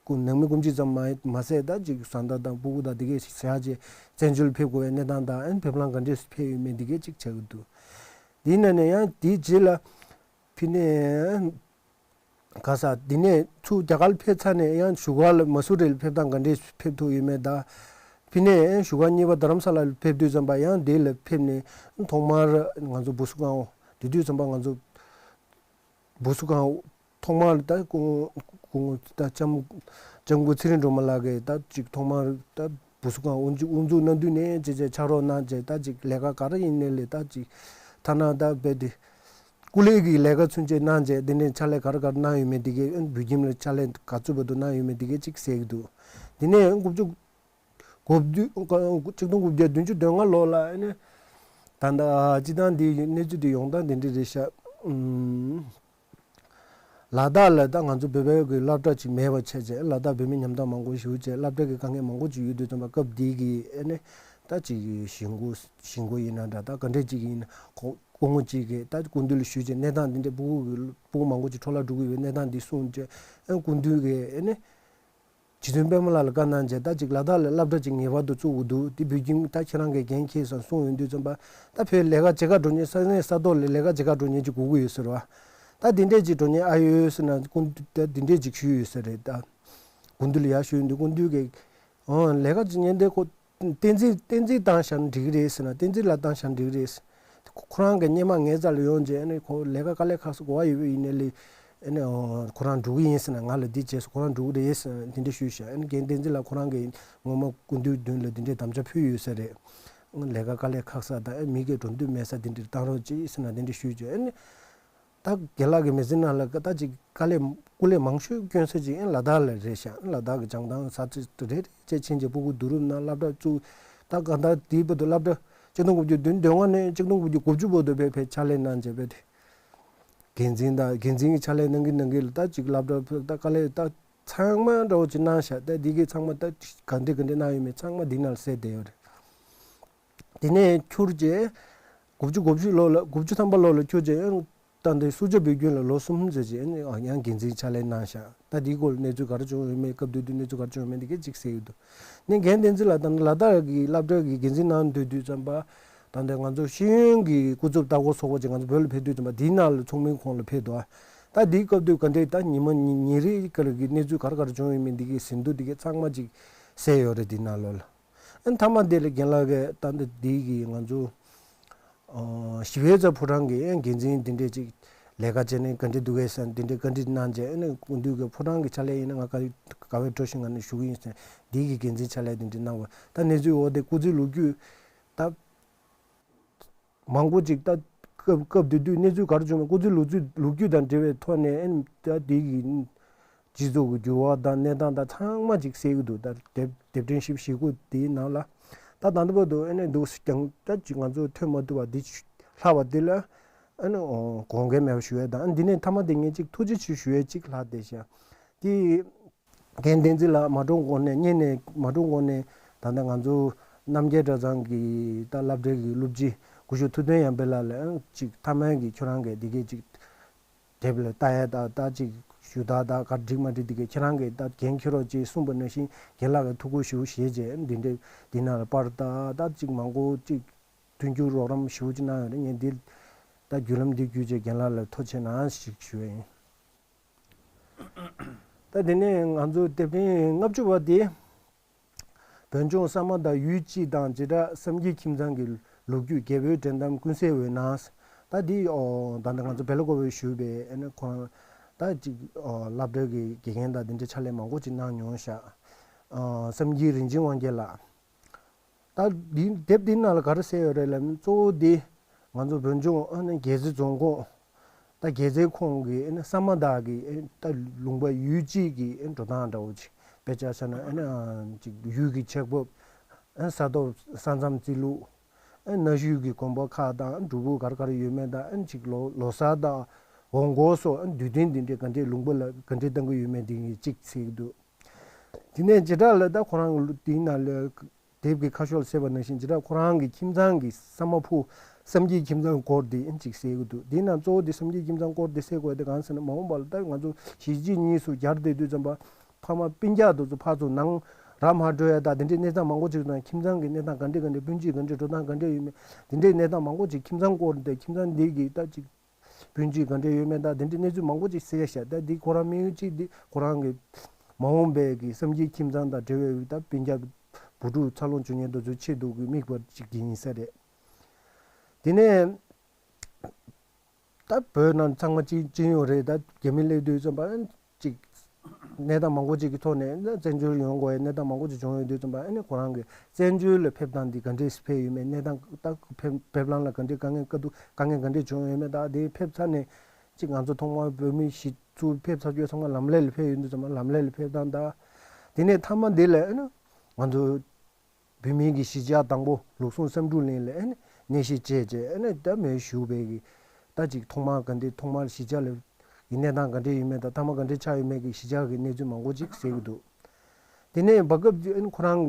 སྐུ་ནང་མི་སྐུ་མཆེད་ཙམ་མ་མ་ཟད་ད་ཅིག་བཟའ་ཟླ་དང་སྤུ་གུ་དང་དེ་གས་བཞག་བྱས་བཙན་བྱོལ་ཕེབས་དགོས་པའི་གནས་སྟངས་དང་ཨན་ཕེབས་ལམ་ག་འདྲས་ཕེབས་ཡོད་མེད་འདི་གས་ཅིག་ཆགས་ཀྱི་འདུག་དེའི་ནང་ནས་ཡང་དེའི་རྗེས་ལ་ཕི་ནས། ག་ས་འདི་ནས་ཚུར་རྒྱ་གར་ཕེབས་ཚར་ནས་ཡང་བཞུགས་སྒར་ལ་མ་སུ་རི་ལ་ཕེབས་སྟངས་ག་འདྲས་ཕེབས་ཐུབ་ཡོད་མེད་ད། ཕི་ནས་བཞུགས་སྒར་གཉིས་པ་རྡ་རམ་ས་ལ་ལ་ཕེབས་དུས་ཙམ་པ་ཡང་འདི་ལ་ཕེབས་ནས་ཐོག་མར་ང་ཚོ་བུ་སུ་ཁང་དེ་དུས་ཙམ་པ་ང་ཚོ་བུ་སུ་ཁང་ཐོག་མར་ད་སྐུ་སྐུ་ངོ་ད་ལྕམ་ལྕམ་སྐུ་ཚེ་རིང་སྒྲོལ་མ་ལགས་ཀྱིས་ད་ཅིག་ཐོག་མར་ད་བུ་སུ་ཁང་དབུ་འཛུགས་དབུ་འཛུགས་གནང་དུས་ནས་ཅེ་ཅེ་ཕྱག་རོགས་གནང་བྱས་ད་ཅིག་ལས་ཀ་ག་རེ་ཡིན་ནའི་ལས་ད་ཅིག་ཐ་ན་ད་རྦད་དེ། སྐུ་ལས་ཀྱི་ལས་ཀ་ཚུན་ཆད་གནང་རྗེས་འདི་ནས་ཕྱག་ལས་ག་རེ་ག་རེ་གནང་ཡོད་མེད་འདི་གའི་ཨན་བོད་ཁྱིམ་ལ་ཕྱག་ལས་ག་ཚོད་བར་དུ་གནང་ཡོད་མེད་འདི་གའི་གཅིག་གསལ་གྱི་འདུག་འདི་ནས་དགུ་བཅུ་གོ་བདུན་གཅིག་སྟོང་དགུ་བརྒྱ་བདུན་ཅུ་དོན་ལྔ་ལོ་ལ་ཨ་ནི་ད་ལྟ་སྤྱི་བཏང་འདི་གནས་ཚུལ་འདི་ཡོང་སྟངས་འདི་འདྲ་རེད་ཤག་ཨུམ། ལ་དྭགས་ལ་ད་ང་ཚོ་བོད་པའི་གི་སློབ་གྲྭ་ཅིག་མེད་པ་བྱས་རྗེས་ལ་དྭགས་བོད་མི་ཉམ་ཐག་མང་པོ་ཞིག་བྱས་སློབ་གྲྭ་གི་དཀའ་ངལ་མང་པོ་ཅིག་ཡོད་དུས་ཙམ་པ་སྐབས་འདི་གི་ཨ་ནི་ད་ཅིག་གཞིས་འགོ་གཞིས་འགོ་ཡིན་ན་འདྲ་ད་ག་འདྲས་ཅིག་ཡིན་ན་ཁོ། སྐུ་ངོ་གཅིག་གིས་ད་སྐུ་མདུན་ལ་ཞུས་རྗེས་གནས་སྟངས་འདི་འདྲའི་སྤུ་གུ་གི་སྤུ་གུ་མང་པོ་ཅིག་འཕྲོ་བརླག་འགྲོ་གི་ཡོད་པའི་གནས་སྟངས་འདི་གསུངས་རྗེས་ཨ་སྐུ་མདུན་གྱིས་ཨ་ནི་རྗེ་བཙུན་པད་མ་ལགས་ལ་བཀའ་གནང་རྗེས་ད་ཅིག་ལ་དྭགས་ལ་སློབ་གྲྭ་ཅིག་ངེས་པར་དུ་བཙུགས་དགོས་འདུག་དེ་བོད་ཁྱིམ་ད་ཁྱེད་རང་གིས་འགན་འཁྱེར་སོང་གསུངས་ཡོང་དུས་ཙམ་པ་ད་བོད་ལས་ཀ་བྱེད་ག་འགྲོ་མཁན་ས་གནས་ས་ཐོག་ལ་ལས་ཀ་བྱེད་ག་འགྲོ་མཁན་ཅིག་དགོས་ཀྱི་ཡོད་ཟེར་བ། ད་འདི་འདྲས་ཅིག་འགྲོ་མཁན་ཨ་ཡོད་ཟེར་ན་སྐུ་མདུན་ད་འདི་འདྲས་ཅིག་ཞུས་ཡོད་ཟེར་རེད་ད། སྐུ་མདུན་ལ་ཡར་ཞུས་ཡོང་དུས་སྐུ་མདུན་གྱིས་ཨོ་ལས་ཀ་བྱེད་མཁན་དེ་ཁོ། བསྟན་འཛིན་བསྟན་འཛིན་བཏང་བཞག་ན་འགྲིག་གི་རེད་ཟེར་ན་བསྟན་འཛིན་ལགས་བཏང་བཞག་ན་འགྲིག་གི་རེད། ཁོ་རང་གི་སྔོན་མ་ངའི་རྩ་ལ་ཡོང་རྗེས་ཨ་ནི་ཁོ་ལས་ཀ་དཀའ་ལས་ཁག་སོགས་གོ་བ་ཡོད་པ་ཡིན་ནའི་ལས་ཨ་ནི་ཁོ་རང་འགྲོ་གི་ཡིན་ཟེར་ན་ང་ལ་འདི་བྱས་སོང་ཁོ་རང་འགྲོ་གི་རེད་ཟེར་ན་དེ་འདྲ་ཞུས་བཞག་ཨ་ནི་རྒན་བསྟན་འཛིན་ལགས་ཁོ་རང་གིས་ངོ་མ་སྐུ་མདུན་མདུན་ལ་འདི་འདྲའི་དམ་བཅའ་ཕུལ་ཡོད་ས་རེད། ལས་ཀ་དཀའ་ལས་ཁག་ས་དང་ཨ་མི་སྒེར་འགྲོ་འདོད་མེད་ས་དེ་འདྲ་བཏང་རོགས་གྱིས་ཟེར་ན་དེ་འདྲ་ཞུས་བྱས་ཨ་ནི། ད་རྒན་ལགས་ཀྱི་མི་ཚེ་ནང་ལ་ད་ཅིག་དཀའ་ལས་སྐུ་ལས་མང་ཤོས་བསྐྱོན་ས་ཅིག་ལ་དྭགས་ལ་རེད་ཤག་ལ་དྭགས་ཀྱི་བྱང་ཐང་ས་ཆ་རེ་རེ་བཅས་ཕྱིན་རྗེས་སྤུ་གུ་བསྡུ་རུབ་གནང་སློབ་གྲྭ་བཙུགས། ད་གང་ལྟར་དེའི་བར་དུ་སློབ་གྲྭ་གཅིག་སྟོང་དགུ་བརྒྱ་བདུན་དོན་ལྔ་ནས་གཅིག་སྟོང་དགུ་བརྒྱ་དགུ་བཅུ་བར་དུ་བས་ཕྱག་ལས་གནང་རྗེས་བས་དེ། འགན་འཛིན་དང་འགན་འཛིན་གྱི་ཕྱག་ལས་གནང་གིན་གནང་གིན་ལ་ད་ཅིག་སློབ་གྲྭ་ད་དཀའ་ལས་ད་ཚང་མ་འདྲ་བོ་ཅིག་གནང་ཤག་ད་འདི་གའི་ཚང་མ་ད་ག་འདྲ་ག་འདྲ་གནང་ཡོད་མེད་ཚང་མ་འདི་ནང་ལ་གསལ་བསྡད་ཡོད་རེད། དེ་ནས་འཁྱུར་རྗེས། དགུ་བཅུ་གོ་བཞི་ལོ་ལ་དགུ་བཅུ་ཐམ་པ་ལོ་ལ་འཁྱུར་རྗེས་ཡང་ད་འདི་སུ་ཇཱ་བོད་ཁྱིམ་ལ་ལོ་གསུམ་ཙམ་ཅིག་ཡང་འགན་འཛིན་ཕྱག་ལས་གནང་ཤག་ད་འདིའི་སྐོར་གནས་ཚུལ་ག་རེ་བྱུང་ཡོད་མེད་སྐབས་དེ་དུས་གནས་ཚུལ་ག་རེ་བྱུང་ཡོད་མེད་འདི་གས་ཅིག་གསལ་ཡོད་འདུག་ནས་རྒན་བསྟན་འཛིན་ལགས་ད་ལ་དྭགས་ཀྱི་སློབ་གྲྭ་གི་འགན་འཛིན་གནང་སྡོད་དུས་ཙམ་པ་ད་འདི་ང་ཚོ་ཤེས་ཡོན་གྱི་སྐུ་ཚབ་ལྟ་སྐོར་ཚོགས་པ་ཅིག་ང་ཚོ་བོད་ལ་ཕེབས་དུས་ཙམ་པ་འདིའི་ནང་ལ་ཚོགས་མིའི་ཁོངས་ལ་ཕེབས་འདུག་ད་འདིའི་སྐབས་དུས་ག་འདྲས་ད་ཉི་མ་ཉིན་རེའི་སྐོར་གྱི་གནས་ཚུལ་ག་རེ་ག་རེ་བྱུང་ཡོད་མེད་འདི་གས་ཟིན་ཐོ་འདི་གས་ཚང་མ་ཅིག་གསལ་ཡོད་རེད་འདི་ནང་ལོགས་ལ། ཨ་ནི་མཐའ་མ་དེ་ལ་རྒན་ལགས་ཀྱིས་ད་ལྟ་འདི་གི་ང་ཚོ་ཨ་ཞི་བའི་རྩ་ཕོ་བྲང་གི་ཨ་འགན་འཛིན་འདི་འདྲས་ཅིག་ ལས་ཀ་བྱས་ནས་ག་འདྲ་འདུག་གས་ཟེར་འདི་འདྲའི་བཀའ་འདྲི་གནང་རྗེས་ཨ་ནི་སྐུ་མདུན་གྱི་ཕོ་བྲང་གི་ཕྱག་ལས་ཡིན་ན་ང་ག་ག་བའི་འགྲོ་བཞིན་ང་ནས་ཞུ་གི་ཡིན་ཟེར་འདི་གི་འགན་འཛིན་ཕྱག་ལས་འདི་འདྲ་གནང་བ་ད་གནས་ཚུལ་འོག་དེ་སྐུ་ཚེ་ལོ་རྒྱུས་ད། མང་པོ་ཅིག་ད་སྐབས་སྐབས་དེ་དུས་གནས་ཚུལ་ག་རེ་བྱུང་མིན་སྐུ་ཚེ་ལོ་ཚུལ་ལོ་རྒྱུས་དང་འབྲེལ་བའི་ཐོག་ནས་ཨེ་ད་དེ་གི་སྤྱི་ཚོགས་ཀྱི་འགྱུར་བ་དང་གནས་སྟངས་དང་ཚང་མ་ཅིག་གསལ་གྱི་འདུག་ད་དེབ་དེབ་ཕྲེང་བཞི་བཞི་དགུ་དེའི་ནང་ལ་ད་ད་ལྟ་བར་དུ་ཨེ་ནས་འདུག་ཀྱང་ད་ཅིག་ང་ཚོ་ཐོན་མ་ཐུབ་པ་འདི་ལྷག་པ་འདི་ལ་ཨེ་ནས་དགོངས་འགལ་མེད་པ་ཞུ་ཡས་དང་འདི་ནས་མཐའ་མ་དེ་ངས་ཅིག་ཐུགས་རྗེ་ཆེ་ཞུ་ཡས་ཅིག་ལྷག་བསྡད་ཤག་དེ། རྒན་བསྟན་འཛིན་ལགས་མ་འགྲོ་གོང་ནས་སྔོན་ནས་མ་འགྲོ་གོང་ནས་ད་ལྟ་ང་ཚོ་རྣམ་རྒྱལ་གྲྭ་ཚང་གི་ད་སློབ་གྲྭའི་གི་སློབ་སྤྱི་སྐུ་ཞབས་ཐུབ་བསྟན་ཡར་འཕེལ་ལགས་ལ་ཡང་ཅིག་མཐའ་མའི་གི་ཁྱོད་རང་གི་འདི་གའི་ཅིག་དེབ་ལ་ལྟ་ཡ་ད་ད་ཅིག་ཞུ་དག་ད་ག་འགྲིག་མ་འགྲིག་འདི་གའི་ཁྱེད་རང་གི་ད་འགན་འཁྱེར་རོགས་ཅེས་གསུངས་པ་ནང་བཞིན་རྒན་ལགས་ཀྱི་ཐུགས་ཁུར་ཞེ་པོ་བཞེས་རྗེས་འདི་འདྲའི་འདི་ནང་ལ་པར་ད་ད་ཅིག་མང་པོ་ཅིག་མཐུན་འགྱུར་རོགས་རམ་ཞེ་པོ་ཅིག་གནང་ཡོད་རེད། ངས་འདི་ད་བརྒྱུད་ལམ་འདི་བརྒྱུད་རྗེས་རྒན་ལགས་ལ་ཐུགས་རྗེ་ཆེ་གནང་ཞེས་ཞུ་ཡ་ཡིན། ད་དེ་ནས་ང་ཚོ་དེབ་ཕྲེང་ལྔ་བཅུ་པ་དེ། བོད་ལྗོངས་ས་དམའ་དང་ཡུལ་སྤྱི་དང་བྱེ་བྲག་བསམ་གྱི་ཁྱིམ་ཚང་གི་ལོ་རྒྱུས་རྒྱལ་པོའི་འགྲན་གཏམ་ཀུན་གསལ་འོད་སྣང་། ད་འདི་ཨོ་ད་ལྟ་ང་ཚོ་བེ་ལ་ཀོ་བས་ཞུས་པའི་ཨ་ནི་ཁོ་རང་ད་ཅིག་ཨོ་སློབ་གྲྭའི་གི་དགེ་རྒན་དང་འདི་འདྲའི་ཕྱག་ལས་མང་པོ་ཅིག་གནང་མྱོང་ཤག་ཨོ་བསམ་གྱི་རིན་ཆེན་དབང་རྒྱལ་ལགས། ད་འདི་དེབ་འདི་ནང་ལ་ག་རེ་གསལ་ཡོད་རེད་ལབ་ན་གཙོ་བོ་འདི་ང་ཚོ་བོད་ལྗོངས་ཨ་ནི་རྒྱལ་རྩེ་རྫོང་ཁོངས་ད་རྒྱལ་རྩེ་ཁོངས་ཀྱི་ཨ་ནི་ས་དམའ་དག་གི་ཨ་ནི་ད་ལུང་པ་ཡུལ་སྤྱི་གི་ཨ་ནི་འགྲོ་སྟངས་འདྲ་བོ་ཅིག་དཔེ་ཆ་བཞག་ན་ཨ་ནི་ཅིག་ཡུལ་གྱི་ཆགས་བབ་ཨ་ནི་ས་ཐོབ་ས་མཚམས་རྩིས་ལུགས་ཨ་ནི་གནའ་ཤུལ་གྱི་དགོན་པ་ཁག་དང་སྒྲུབ་ཕུག་ག་རེ་ག་རེ་ཡོད་མེད་དང་ཨ་ནི་ཅིག་ལོ་ལོ་གསར་དང་འོང་སྐོར་སོགས་ཨ་ནི་དུས་སྟོན་འདི་འདྲའི་ག་འདྲའི་ལུང་པ་ལ་ག་འདྲའི་གཏང་གི་ཡོད་མེད་འདི་གཉིས་གཅིག་གསལ་གྱི་འདུག་དེ་ནས་བྱེ་བྲག་ལ་ད་ཁོ་རང་གི་དེའི་ནང་ལ་དེབ་ཀྱི་ཁ་ཕྱོགས་ལ་གསལ་བ་ནང་བཞིན་བྱེ་བྲག་ཁོ་རང་གི་ཁྱིམ་ཚང་གི་ས་དམའ་ཕུ་བསམ་སྐྱིད་ཁྱིམ་ཚང་སྐོར་དེ་ཨེ་ཅིག་གསལ་གྱི་འདུག་དེའི་ནང་གཙོ་བོ་དེ་བསམ་སྐྱིད་ཁྱིམ་ཚང་སྐོར་དེ་གསལ་དགོས་དེ་གང་ཟེར་ན་མ་འོངས་པ་ལ་ད་ང་ཚོ་གཞིས་བྱེས་གཉིས་སུ་གྱར་བསྡད་དུས་ཙམ་པ་ཕ་མ་སྤུན་ཀྱག་དེ་ཚོ་ཕར་ཚུར་ནང་ར་མ་འགྲོ་ཡ་ད་དེ་འདྲའི་གནས་སྟངས་མང་པོ་ཅིག་དང་ཁྱིམ་ཚང་གི་གནས་སྟངས་ག་འདྲ་ག་འདྲ་སྤུན་མཆེད་ག་འདྲ་འགྲོ་སྟངས་ག་འདྲ་ཡོད་མེད་དེ་འདྲའི་གནས་སྟངས་མང་པོ་ཅིག་ཁྱིམ་ཚང་སྐོར་དེ་ཁྱིམ་ཚང་འདི་གི་ད་ཅིག་སྤུན་མཆེད་ག་འདྲ་ཡོད་མེད་དང་དེ་འདྲའི་གནས་ཚུལ་མང་པོ་ཅིག་གསལ་ཤག་ད་འདི་ཁོ་རང་དམིགས་ཡུལ་གཅིག་འདི་ཁོ་རང་གི་མ་འོངས་པའི་གི་བསམ་སྐྱིད་ཁྱིམ་ཚང་དང་འབྲེལ་བའི་ད་སྤུན་ཀྱག་བུ་ཕྲུག་འཚར་ལོངས་བྱུང་མཁན་དེ་ཚོའི་ཆེད་དུ་གི་དམིགས་པ་ཅིག་ཡིན་ས་རེད། དེ་ནས་ད་བོད་ནང་ཚང་མ་ཅིག་སྤྱི་ཡོངས་རེད། ད་རྒྱ་མི་སླེབས་དུས་ཙམ་པ་ཅིག་གནས་སྟངས་མང་པོ་ཅིག་གི་ཐོག་ནས་བཙན་བྱོལ་ཡོང་དགོས་ཡ་གནས་སྟངས་མང་པོ་ཅིག་བྱུང་ཡོད་དུས་ཙམ་པ་ཨ་ནི་ཁོ་རང་གི་བཙན་བྱོལ་ལ་ཕེབས་སྟངས་འདི་ག་འདྲས་ཕེབས་ཡོད་མེད་གནས་སྟངས་ད་ཕེབས་ཕེབས་ལམ་ལ་ག་འདྲས་དཀའ་ངལ་དཀའ་སྡུག་དཀའ་ངལ་ག་འདྲས་བྱུང་ཡོད་མེད་ད་དེ་ཕེབས་ཚར་ནས་ཅིག་ང་ཚོ་ཐོག་མར་བོད་མི་གཞི་ཚུགས་ཕེབས་ཚར་རྒྱུ་ཚང་མ་ལམ་ལས་ལ་ཕེབས་ཡོད་དུས་ཙམ་པ་ལམ་ལས་ལ་ཕེབས་སྟངས་ད་དེ་ནས་མཐའ་མ་འདི་ལ་ཨ་ནི་ང་ཚོ་བོད་མིའི་གི་གཞིས་ཆགས་དང་པོ་ལུགས་ཟུང་བསམ་འགྲུབ་གླིང་ལ་ཨ་ནི་གནས་གཞི་བྱས་རྗེས་ཨ་ནི་ད་མེ་བཞུགས་པའི་གི་ད་ཅིག་ཐོག་མར་ག་འདྲ་ཐོག་མར་གཞིས་ཆགས་ལ་གི་གནས་སྟངས་ག་འདྲ་ཡོད་མེད་དང་མཐའ་མ་ག་འདྲ་ཆགས་ཡོད་མེད་ཀྱི་གཞིས་ཆགས་ཀྱི་གནས་ཚུལ་མང་པོ་ཅིག་གསལ་གྱི་འདུག་དེ་ནས་བར་སྐབས་ཨ་ནི་ཁོ་རང་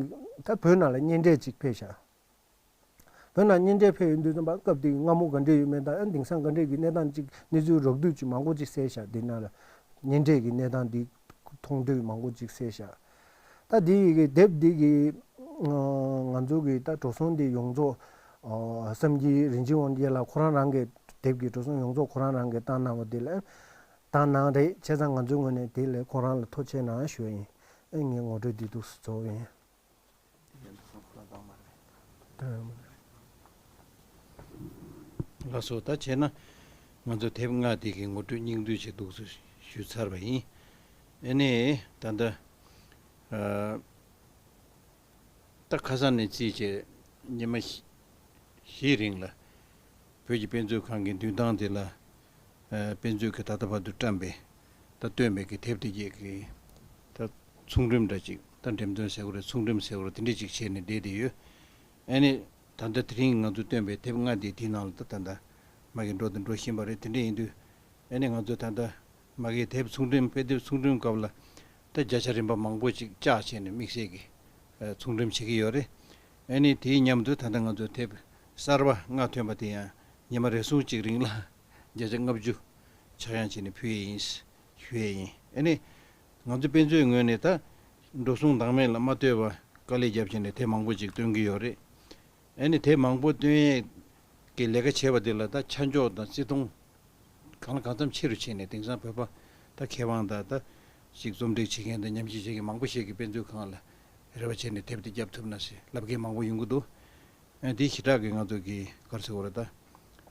ད་བོད་ནང་ལ་གཉེན་འཕྲད་ཅིག་ཕེབས་ཤག་བོད་ནང་གཉེན་འཕྲད་ཕེབས་ཡོང་དུས་ཙམ་པ་སྐབས་དེའི་སྔ་མོ་ག་འདྲ་ཡོད་མེད་དང་ཨ་ནི་དེང་སང་ག་འདྲ་གི་གནས་སྟངས་ཅིག་གནས་ཚུལ་རོབ་བསྡུས་ཅིག་མང་པོ་ཅིག་གསལ་ཤག་དེ་ནང་ལ་གཉེན་འཕྲད་ཀྱི་གནས་སྟངས་འདི་མཐོང་ཐོས་མང་པོ་ཅིག་གསལ་ཤག་ད་འདི་གི་དེབ་འདི་གི་ང་ཚོ་གི་ད་འགྲོ་སོང་འདི་ཡོངས་རྫོགས་བསམ་སྐྱིད་རིན་ཆེན་དབང་རྒྱལ་ལགས་ཁོ་རང་རང་གི་དེབ་ཀྱི་འགྲོ་སོང་ཡོངས་རྫོགས་ཁོ་རང་རང་གི་བཏང་གནང་བ་དེ་ལ་བཏང་གནང་རེད། བྱས་ཙང་ང་ཚོའི་ངོས་ནས་དེ་ལ་ཁོ་རང་ལ་ཐུགས་རྗེ་ཆེ་གནང་ཞུ་བ་ཡིན། ཨེ་ངའི་ངོ་སྤྲོད་འདི་འདུག་སེ་རྫོགས་པ་ཡིན། ལགས་སོ། ད་བྱས་ན་ང་ཚོ་དེབ་ལྔ་དེ་གི་ངོ་སྤྲོད་སྙིང་བསྡུས་ཅིག་འདུག་སེ་ཞུས་ཚར་བ་ཡིན། ཨ་ནི་ད་ལྟ་ཨ། ད་ཁ་སང་ནས་བརྩིས་བྱས་ཉི་མ་བཞི་བཞིའི་རིང་ལ་བོད་ཀྱི་དཔེ་མཛོད་ཁང་གི་མདུན་ཐང་དེ་ལ་ཨ་དཔེ་མཛོད་ཀྱིས་ད་ལྟ་བར་དུ་བཀྲམ་པའི་ད་བཏོན་པའི་གི་དེབ་དེ་གྱད་ཀྱི་ད་ཚོང་འགྲེམས་འདྲ་ཅིག་ད་འགྲེམས་སྟོན་ཟེར་དགོས་རེད། ཚོང་འགྲེམས་ཟེར་དགོས་རེད། དེ་འདྲ་ཅིག་བྱས་ནས་བསྡད་དེ་ཡོད། ཨ་ནི་ད་ལྟ་དེ་རིང་ང་ཚོས་བཏོན་པའི་དེབ་ལྔ་དེ་དེའི་ནང་ལ་ད་ད་ལྟ་མ་གི་འགྲོ་དང་འགྲོ་བཞིན་པ་རེད། དེ་འདྲ་ཡིན་དུས་ཨ་ནི་ང་ཚོས་ད་ལྟ་མ་གི་དེབ་ཚོང་འགྲེམས་དཔེ་དེབ་ཚོང་འགྲེམས་སྐབས་ལ་ད་བརྒྱ་ཆ་རིམ་པ་མང་པོ་ཅིག་བཅག་བྱས་ནས་དམིགས་བསལ་གྱི་ཚོང་འགྲེམས་བྱེད་ཀྱི་ཡོད་རེད། ཨ་ནི་དེའི་མཉམ་དུ་ད་ལྟ་ང་ཚོ་དེབ་གསར་པ་ལྔ་ཐོན་པ་དེ་ཡང་ཉི་མ་རེ་ཟུང་གཅིག་རིང་ལ་བརྒྱ་ཆ་ལྔ་བཅུ་ཆག་ཡང་བྱས་ནས་ཕུལ་ཡས་ཡིན་ཞུ་ཡས་ཡིན། ཨ་ནི་ང་ཚོ་དཔེ་མཛོད་ངོས་ནས་ད་འགྲོ་སོང་འདང་མེད་ལ་མ་ལྟོས་པར་དཀའ་ལས་བརྒྱབ་བྱས་ནས་དེབ་མང་པོ་ཅིག་བཏོན་གྱི་ཡོད་རེད། ཨ་ནི་དེབ་མང་པོ་བཏོན་ཡས་ཀྱི་ལས་ཀ་བྱས་པ་དེ་ལ་ད་ཆ་འཇོག་དང་བརྩི་མཐོང་གང་ལ་གང་འཚམ་ཆེ་རུ་ཕྱིན་ནས་དེང་སང་བོད་པ་ད་མཁས་དབང་དང་ད་ཅིག་རྩོམ་སྒྲིག་བྱེད་མཁན་དང་ཉམས་ཞིབ་བྱེད་མཁན་མང་པོ་ཞིག་གིས་དཔེ་མཛོད་ཁང་ལ་རེ་བ་བྱས་ནས་དེབ་དེ་བརྒྱབ་ཐུབ་ན་ཟེར་ལབ་མཁན་མང་པོ་ཡོང་གི་འདུག་ཨ་འདི་ཞེ་དྲག་གི་ང་ཚོ་གི་ག་རེ་ཟེར་དགོས་རེད། ད་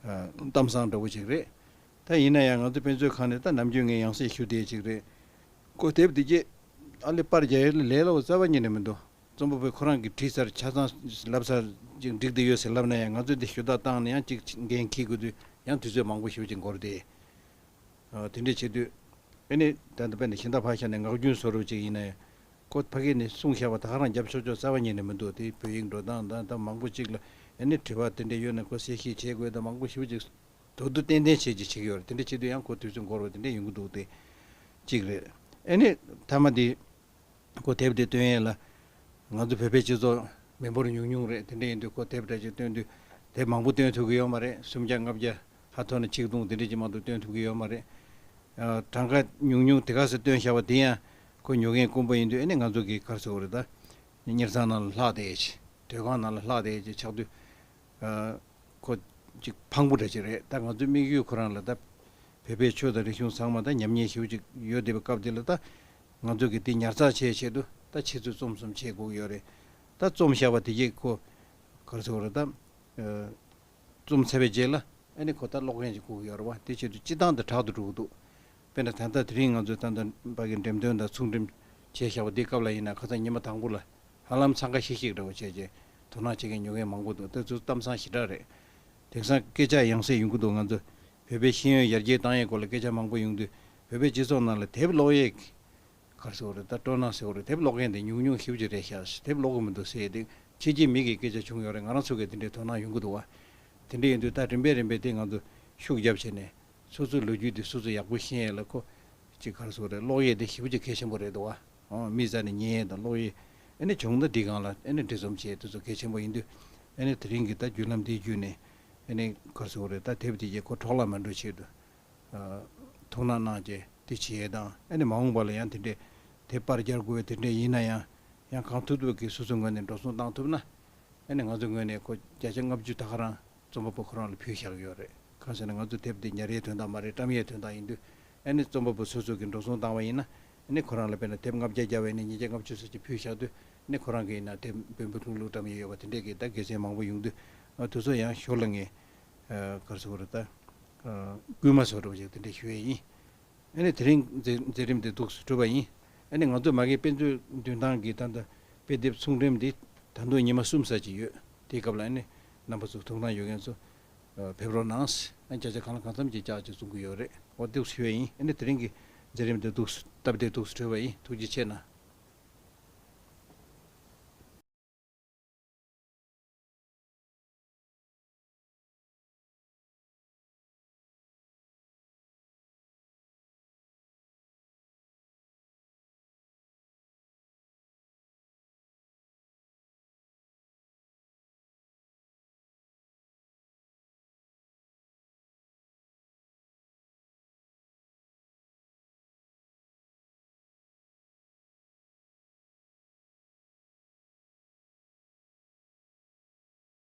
ཨ་གཏམ་བཟང་འདྲ་བོ་ཅིག་རེད། ད་ཡིན་ན་ཡང་ང་ཚོ་དཔེ་མཛོད་ཁང་ནས་ད་ནམ་རྒྱུན་ངས་ཡང་སེ་ཞུ་བསྡད་ཅིག་རེད། ཁོ་དེབ་འདི་གྱད་ཨ་ལེ་པར་རྒྱག་ཡས་ལ་ལས་སླ་བོ་རྩ་བ་ཉིད་ནས་མི་འདུག་རྩོམ་པ་པོས་ཁོ་རང་གིས་བྲིས་ཚར་ཆ་ཚང་ལབ་ཚར་ཅིག་འགྲིག་བསྡད་ཡོད་ཟེར་ལབ་ན་ཡང་ང་ཚོས་འདི་ཞུ་དག་བཏང་ནས་ཡང་ཅིག་འགན་འཁྱེར་དགོས་དུས་ཡང་དུས་ཚོད་མང་པོ་ཞེ་པོ་ཅིག་འགོར་ཏེ། ཨ། དེ་འདྲ་བྱེད་དུས། ཨ་ནི་ད་ལྟ་དཔེར་ན་གཞན་དག་ཕར་བཞག་ནས་ངག་རྒྱུན་བཟོ་འདྲ་ཅིག་ཡིན་ན་ཡང་། ཁོ་ཕ་གི་ནས་གསུངས་བཞག་པ་ད་ག་རང་རྒྱབ་ཆོག་ཆོག་རྩ་བ་ཉིད་ནས་མི་འདུག་དེ་བོད་ཡིག་འགྲོ་སྟངས་དང་ད་མང་པོ་ཅིག་ལ་ཨ་ནི་དྲི་བ་དེ་འདྲ་ཡོད་ན་ཁོ་གསལ་བཤད་བྱེད་དགོས་དང་མང་པོ་ཞེ་པོ་ཅིག་མདོར་བསྡུས་ཏན་ཏན་བྱེད་ཅིག་བྱེད་ཀྱི་ཡོད་རེད། དེ་འདྲ་བྱེད་དུས་ཡང་ཁོ་དུས་ཚོད་འགོར་བ་དེ་འདྲ་ཡོང་གི་འདུག་དེ་གཅིག་རེད། ཨ་ནི་མཐའ་མ་དེ། ཁོ་དེབ་དེ་བཏོན་ཡས་ལ། ང་ཚོ་བོད་པའི་སྤྱི་ཚོགས་མི་འབོར་ཉུང་ཉུང་རེད། དེ་འདྲ་ཡིན་དུས་ཁོ་དེབ་འདྲ་ཅིག་བཏོན་དུས་དེབ་མང་པོ་བཏོན་ཐུབ་ཀྱི་ཡོད་མ་རེད། སུམ་བརྒྱ་ལྔ་བརྒྱ་ཧ་ཐོ་ན་ཆིག་སྟོང་དེ་འདྲ་ཅིག་མ་གཏོགས་བཏོན་ཐུབ་ཀྱི་ཡོད་མ་རེད། ཨ། གྲངས་ཀ་ཉུང་ཉུང་དེ་ག་ཚོད་བཏོན་བཞག་པ་དེ་ཡང་ཁོ་ཉོ་མཁན་དཀོན་པོ་ཡིན་དུས་ཨ་ནི་ང་ཚོ་གི་ག་རེ་ཟེར་དགོས་རེད་ད། གཉེར་ཚང་ནང་ལ་ལྷག་བསྡད་ཡས་ཅིག་སྡོད་ཁང་ནང་ལ་ལྷག་བསྡད་ཡས་ཅིག་ཆགས་དུས། ཨ། ཁོ་ཅིག་ཕངས་པོ་འདྲ་ཅིག་རེད། ད་ང་ཚོའི་དམིགས་ཡུལ་ཁོ་རང་ལ་ད་བོད་པའི་ཆོས་དང་རིག་གཞུང་ཚང་མ་ད་ཉམས་ཉེས་ཞེ་པོ་ཅིག་ཡོད་བསྡད་པའི་སྐབས་དེ་ལ་ད་ང་ཚོ་གི་དེ་ཉར་ཚགས་བྱེད་ཆེད་དུ་ད་ཆུ་ཚོད་རྩོམ་གསུམ་བྱེད་དགོས་ཀྱི་ཡོད་རེད། ད་རྩོམ་བཞག་པ་དེ་གྱད་ཁོ་ག་རེ་ཟེར་དགོས་རེད་ད། ཨ། རྩོམ་ཚར་བའི་རྗེས་ལ་ཨ་ནི་ཁོ་ད་ཀློག་མཁན་ཅིག་དགོས་ཀྱི་ཡོད་རེད་བ། དེ་ཆེད་དུ་སྤྱིར་བཏང་དེ་དྲག་ཏུ་འགྲོ་གི་འདུག་དཔེར་ན་ད་ལྟ་དེ་རིང་ང་ཚོས་ད་ལྟ་ཕ་གི་འགྲེམས་སྟོན་དང་ཚུགས་འགྲེམས་བྱས་བཞག་པ་འདིའི་སྐབས་ལ་ཡིན་ན་ཁ་སང་ཉི་མ་དང་པོ་ལ་ཧ་ལམ་འཚང་ཁ་ཤིག་ཤིག་འདྲ་བོ་བྱས་རྗེས་དོ་སྣང་བྱེད་མཁན་ཉོ་མཁན་མང་པོ་འདུག་དེ་ཚོ་གཏམ་བཟང་ཞེ་དྲག་རེད། དེང་སང་སྐད་ཆ་ཡང་སེ་ཡོང་གི་འདུག་ང་ཚོ་བོད་པའི་ཤེས་ཡོན་ཡར་རྒྱས་བཏང་ཡས་སྐོར་ལ་སྐད་ཆ་མང་པོ་ཡོང་དུས་བོད་པའི་སྤྱི་ཚོགས་ནང་ལ་དེབ་ཀློག་ཡས་ག་རེ་ཟེར་དགོས་རེད་ད། སྤྲོ་སྣང་ཟེར་དགོས་རེད། དེབ་ཀློག་མཁན་དེ་ཉུང་ཉུང་ཞེ་པོ་ཅིག་རེད་ཤག་དེབ་ཀློག་གི་མི་འདུག་ཟེར་ཡས་དེ་ཕྱི་རྒྱལ་མི་གི་སྐད་ཆ་བྱུང་ཡོད་རེད། ང་རང་ཚོ་གི་དེ་འདྲའི་དོ་སྣང་ཡོང་གི་འདུག་བ། དེ་འདྲ་ཡིན་དུས་ད་རིམ་པས་རིམ་པས་དེ་ང་ཚོ་ཤུགས་རྒྱབ་བྱས་ནས་སོ་སོའི་ལོ་རྒྱུས་དེ་སོ་སོ་ཡག་པོ་ཤེས་ཡས་ལ་ཁོ་ཅིག་ག་རེ་ཟེར་དགོས་རེད། ཀློག་ཡས་དེ་ཞེ་པོ་ཅིག་གལ་ཆེན་པོ་རེད་འདུག་བ། ཨང་། མིག་རྩ་ནས་ཉན་ཡས་དང་ཀློག་ཡས། ཨ་ནི་བྱུང་ན་འདི་སྒང་ལ་ཨ་ནི་འབྲི་རྩོམ་བྱས་དེ་ཚོ་གལ་ཆེན་པོ་ཡིན་དུས། ཨ་ནི་དེ་རིང་གི་ད་བརྒྱུད་ལམ་འདི་བརྒྱུད་ནས་ཨ་ནི་ག་རེ་ཟེར་དགོས་རེད། ད་དེབ་དེ་གྱད་ཁོ་འཕྲོ་བརླག་མ་འགྲོ་ཆེད་དུ། ཨ། ཐུགས་སྣང་གནང་བྱས་དེ་བྱེད་ཡས་དང་ཨ་ནི་མ་འོངས་པ་ལ་ཡང་དེ་འདྲའི་དེབ་པར་རྒྱག་དགོས་དེ་འདྲའི་ཡིན་ན་ཡང་ཡང་གང་ཐུབ་ཐུབ་ཀྱིས་སོ་སོའི་ངོས་ནས་འགྲོ་སོང་བཏང་ཐུབ་ན། ཨ་ནི་ང་ཚོའི་ངོས་ནས་ཁོ་བརྒྱ་ཆ་ལྔ་བཅུ་ད་ག་རང་རྩོམ་པ་པོ་ཁོ་རང་ལ་ཕུལ་བཞག་ཡོད་རེད། གང་ཟེར་ན་ང་ཚོ་དེབ་འདི་ཉར་ཡས་དོན་དག་མ་རེད། བཀྲམ་ཡས་དོན་དག་ཡིན་དུས། ཨ་ནི་རྩོམ་པ་པོ་སོ་སོ་གིས་འགྲོ་སོང་བཏང་བ་ཡིན་ན། ཨ་ནི་ཁོ་རང་ལ་དཔེར་ན་དེབ་ལྔ་བརྒྱ་བརྒྱབ་པ་ཡིན་ན་ཉིས་བརྒྱ་ལྔ་བཅུ་ཙམ་ཅིག་ཕུལ་བཞག་དུས། ཨ་ནི་ཁོ་རང་གིས་ཡིན་ན་དེབ་འབོལ་འབོལ་ལྷུག་ལྷུག་བཀྲམ་ཡས་ཡོད་པ་དེ་འདྲས་ཀྱི་ད་དགེ་མཚན་མང་པོ་ཡོང་དུས། ཨ། དེ་ཚོ་ཡང་ཞོར་ལ་ངས། ཨ། ག་རེ་ཟེར་དགོས་རེད་ད། ཨ། སྐུལ་མ་བཟོ་འདྲ་བོ་ཞིག་དེ་འདྲས་ཞུ་ཡས་ཡིན། ཨ་ནི་དེ་རིང་མཛད་མཛད་རིམ་དེ་འདུག་སེ་གྲུབ་པ་ཡིན། ཨ་ནི་ང་ཚོ་མ་གི་དཔེ་མཛོད་མདུན་ཐང་གི་ད་ལྟ་དཔེ་དེབ་ཚོང་འགྲེམས་འདི་ད་དུང་ཉི་མ་གསུམ་ཙམ་ཅིག་ཡོད། དེའི་སྐབས་ལ་ཨ་ནི་རྣམ་པ་ཚོ་ཐུགས་སྣང་ཡོད་མཁན་ཚོ། ཨ། ཕེབས་རོགས་གནང་། ཨ། བརྒྱ་ཆ་གང་ལ་གང་འཚམ་གྱི་ལྕགས་ཀྱི་བཙོང་གི་ཡོད་རེད། འོ་འདུག་སེ་ཞུ་ཡས་ཡིན། ཨ་ནི་དེ་རིང་གི་མཛད་རིམ་དེ་འདུག་སེ་སྟབས་བདེ་འདུག་སེ་གྲུབ་པ་ཡིན། ཐུགས་རྗེ་ཆེ་གནང་།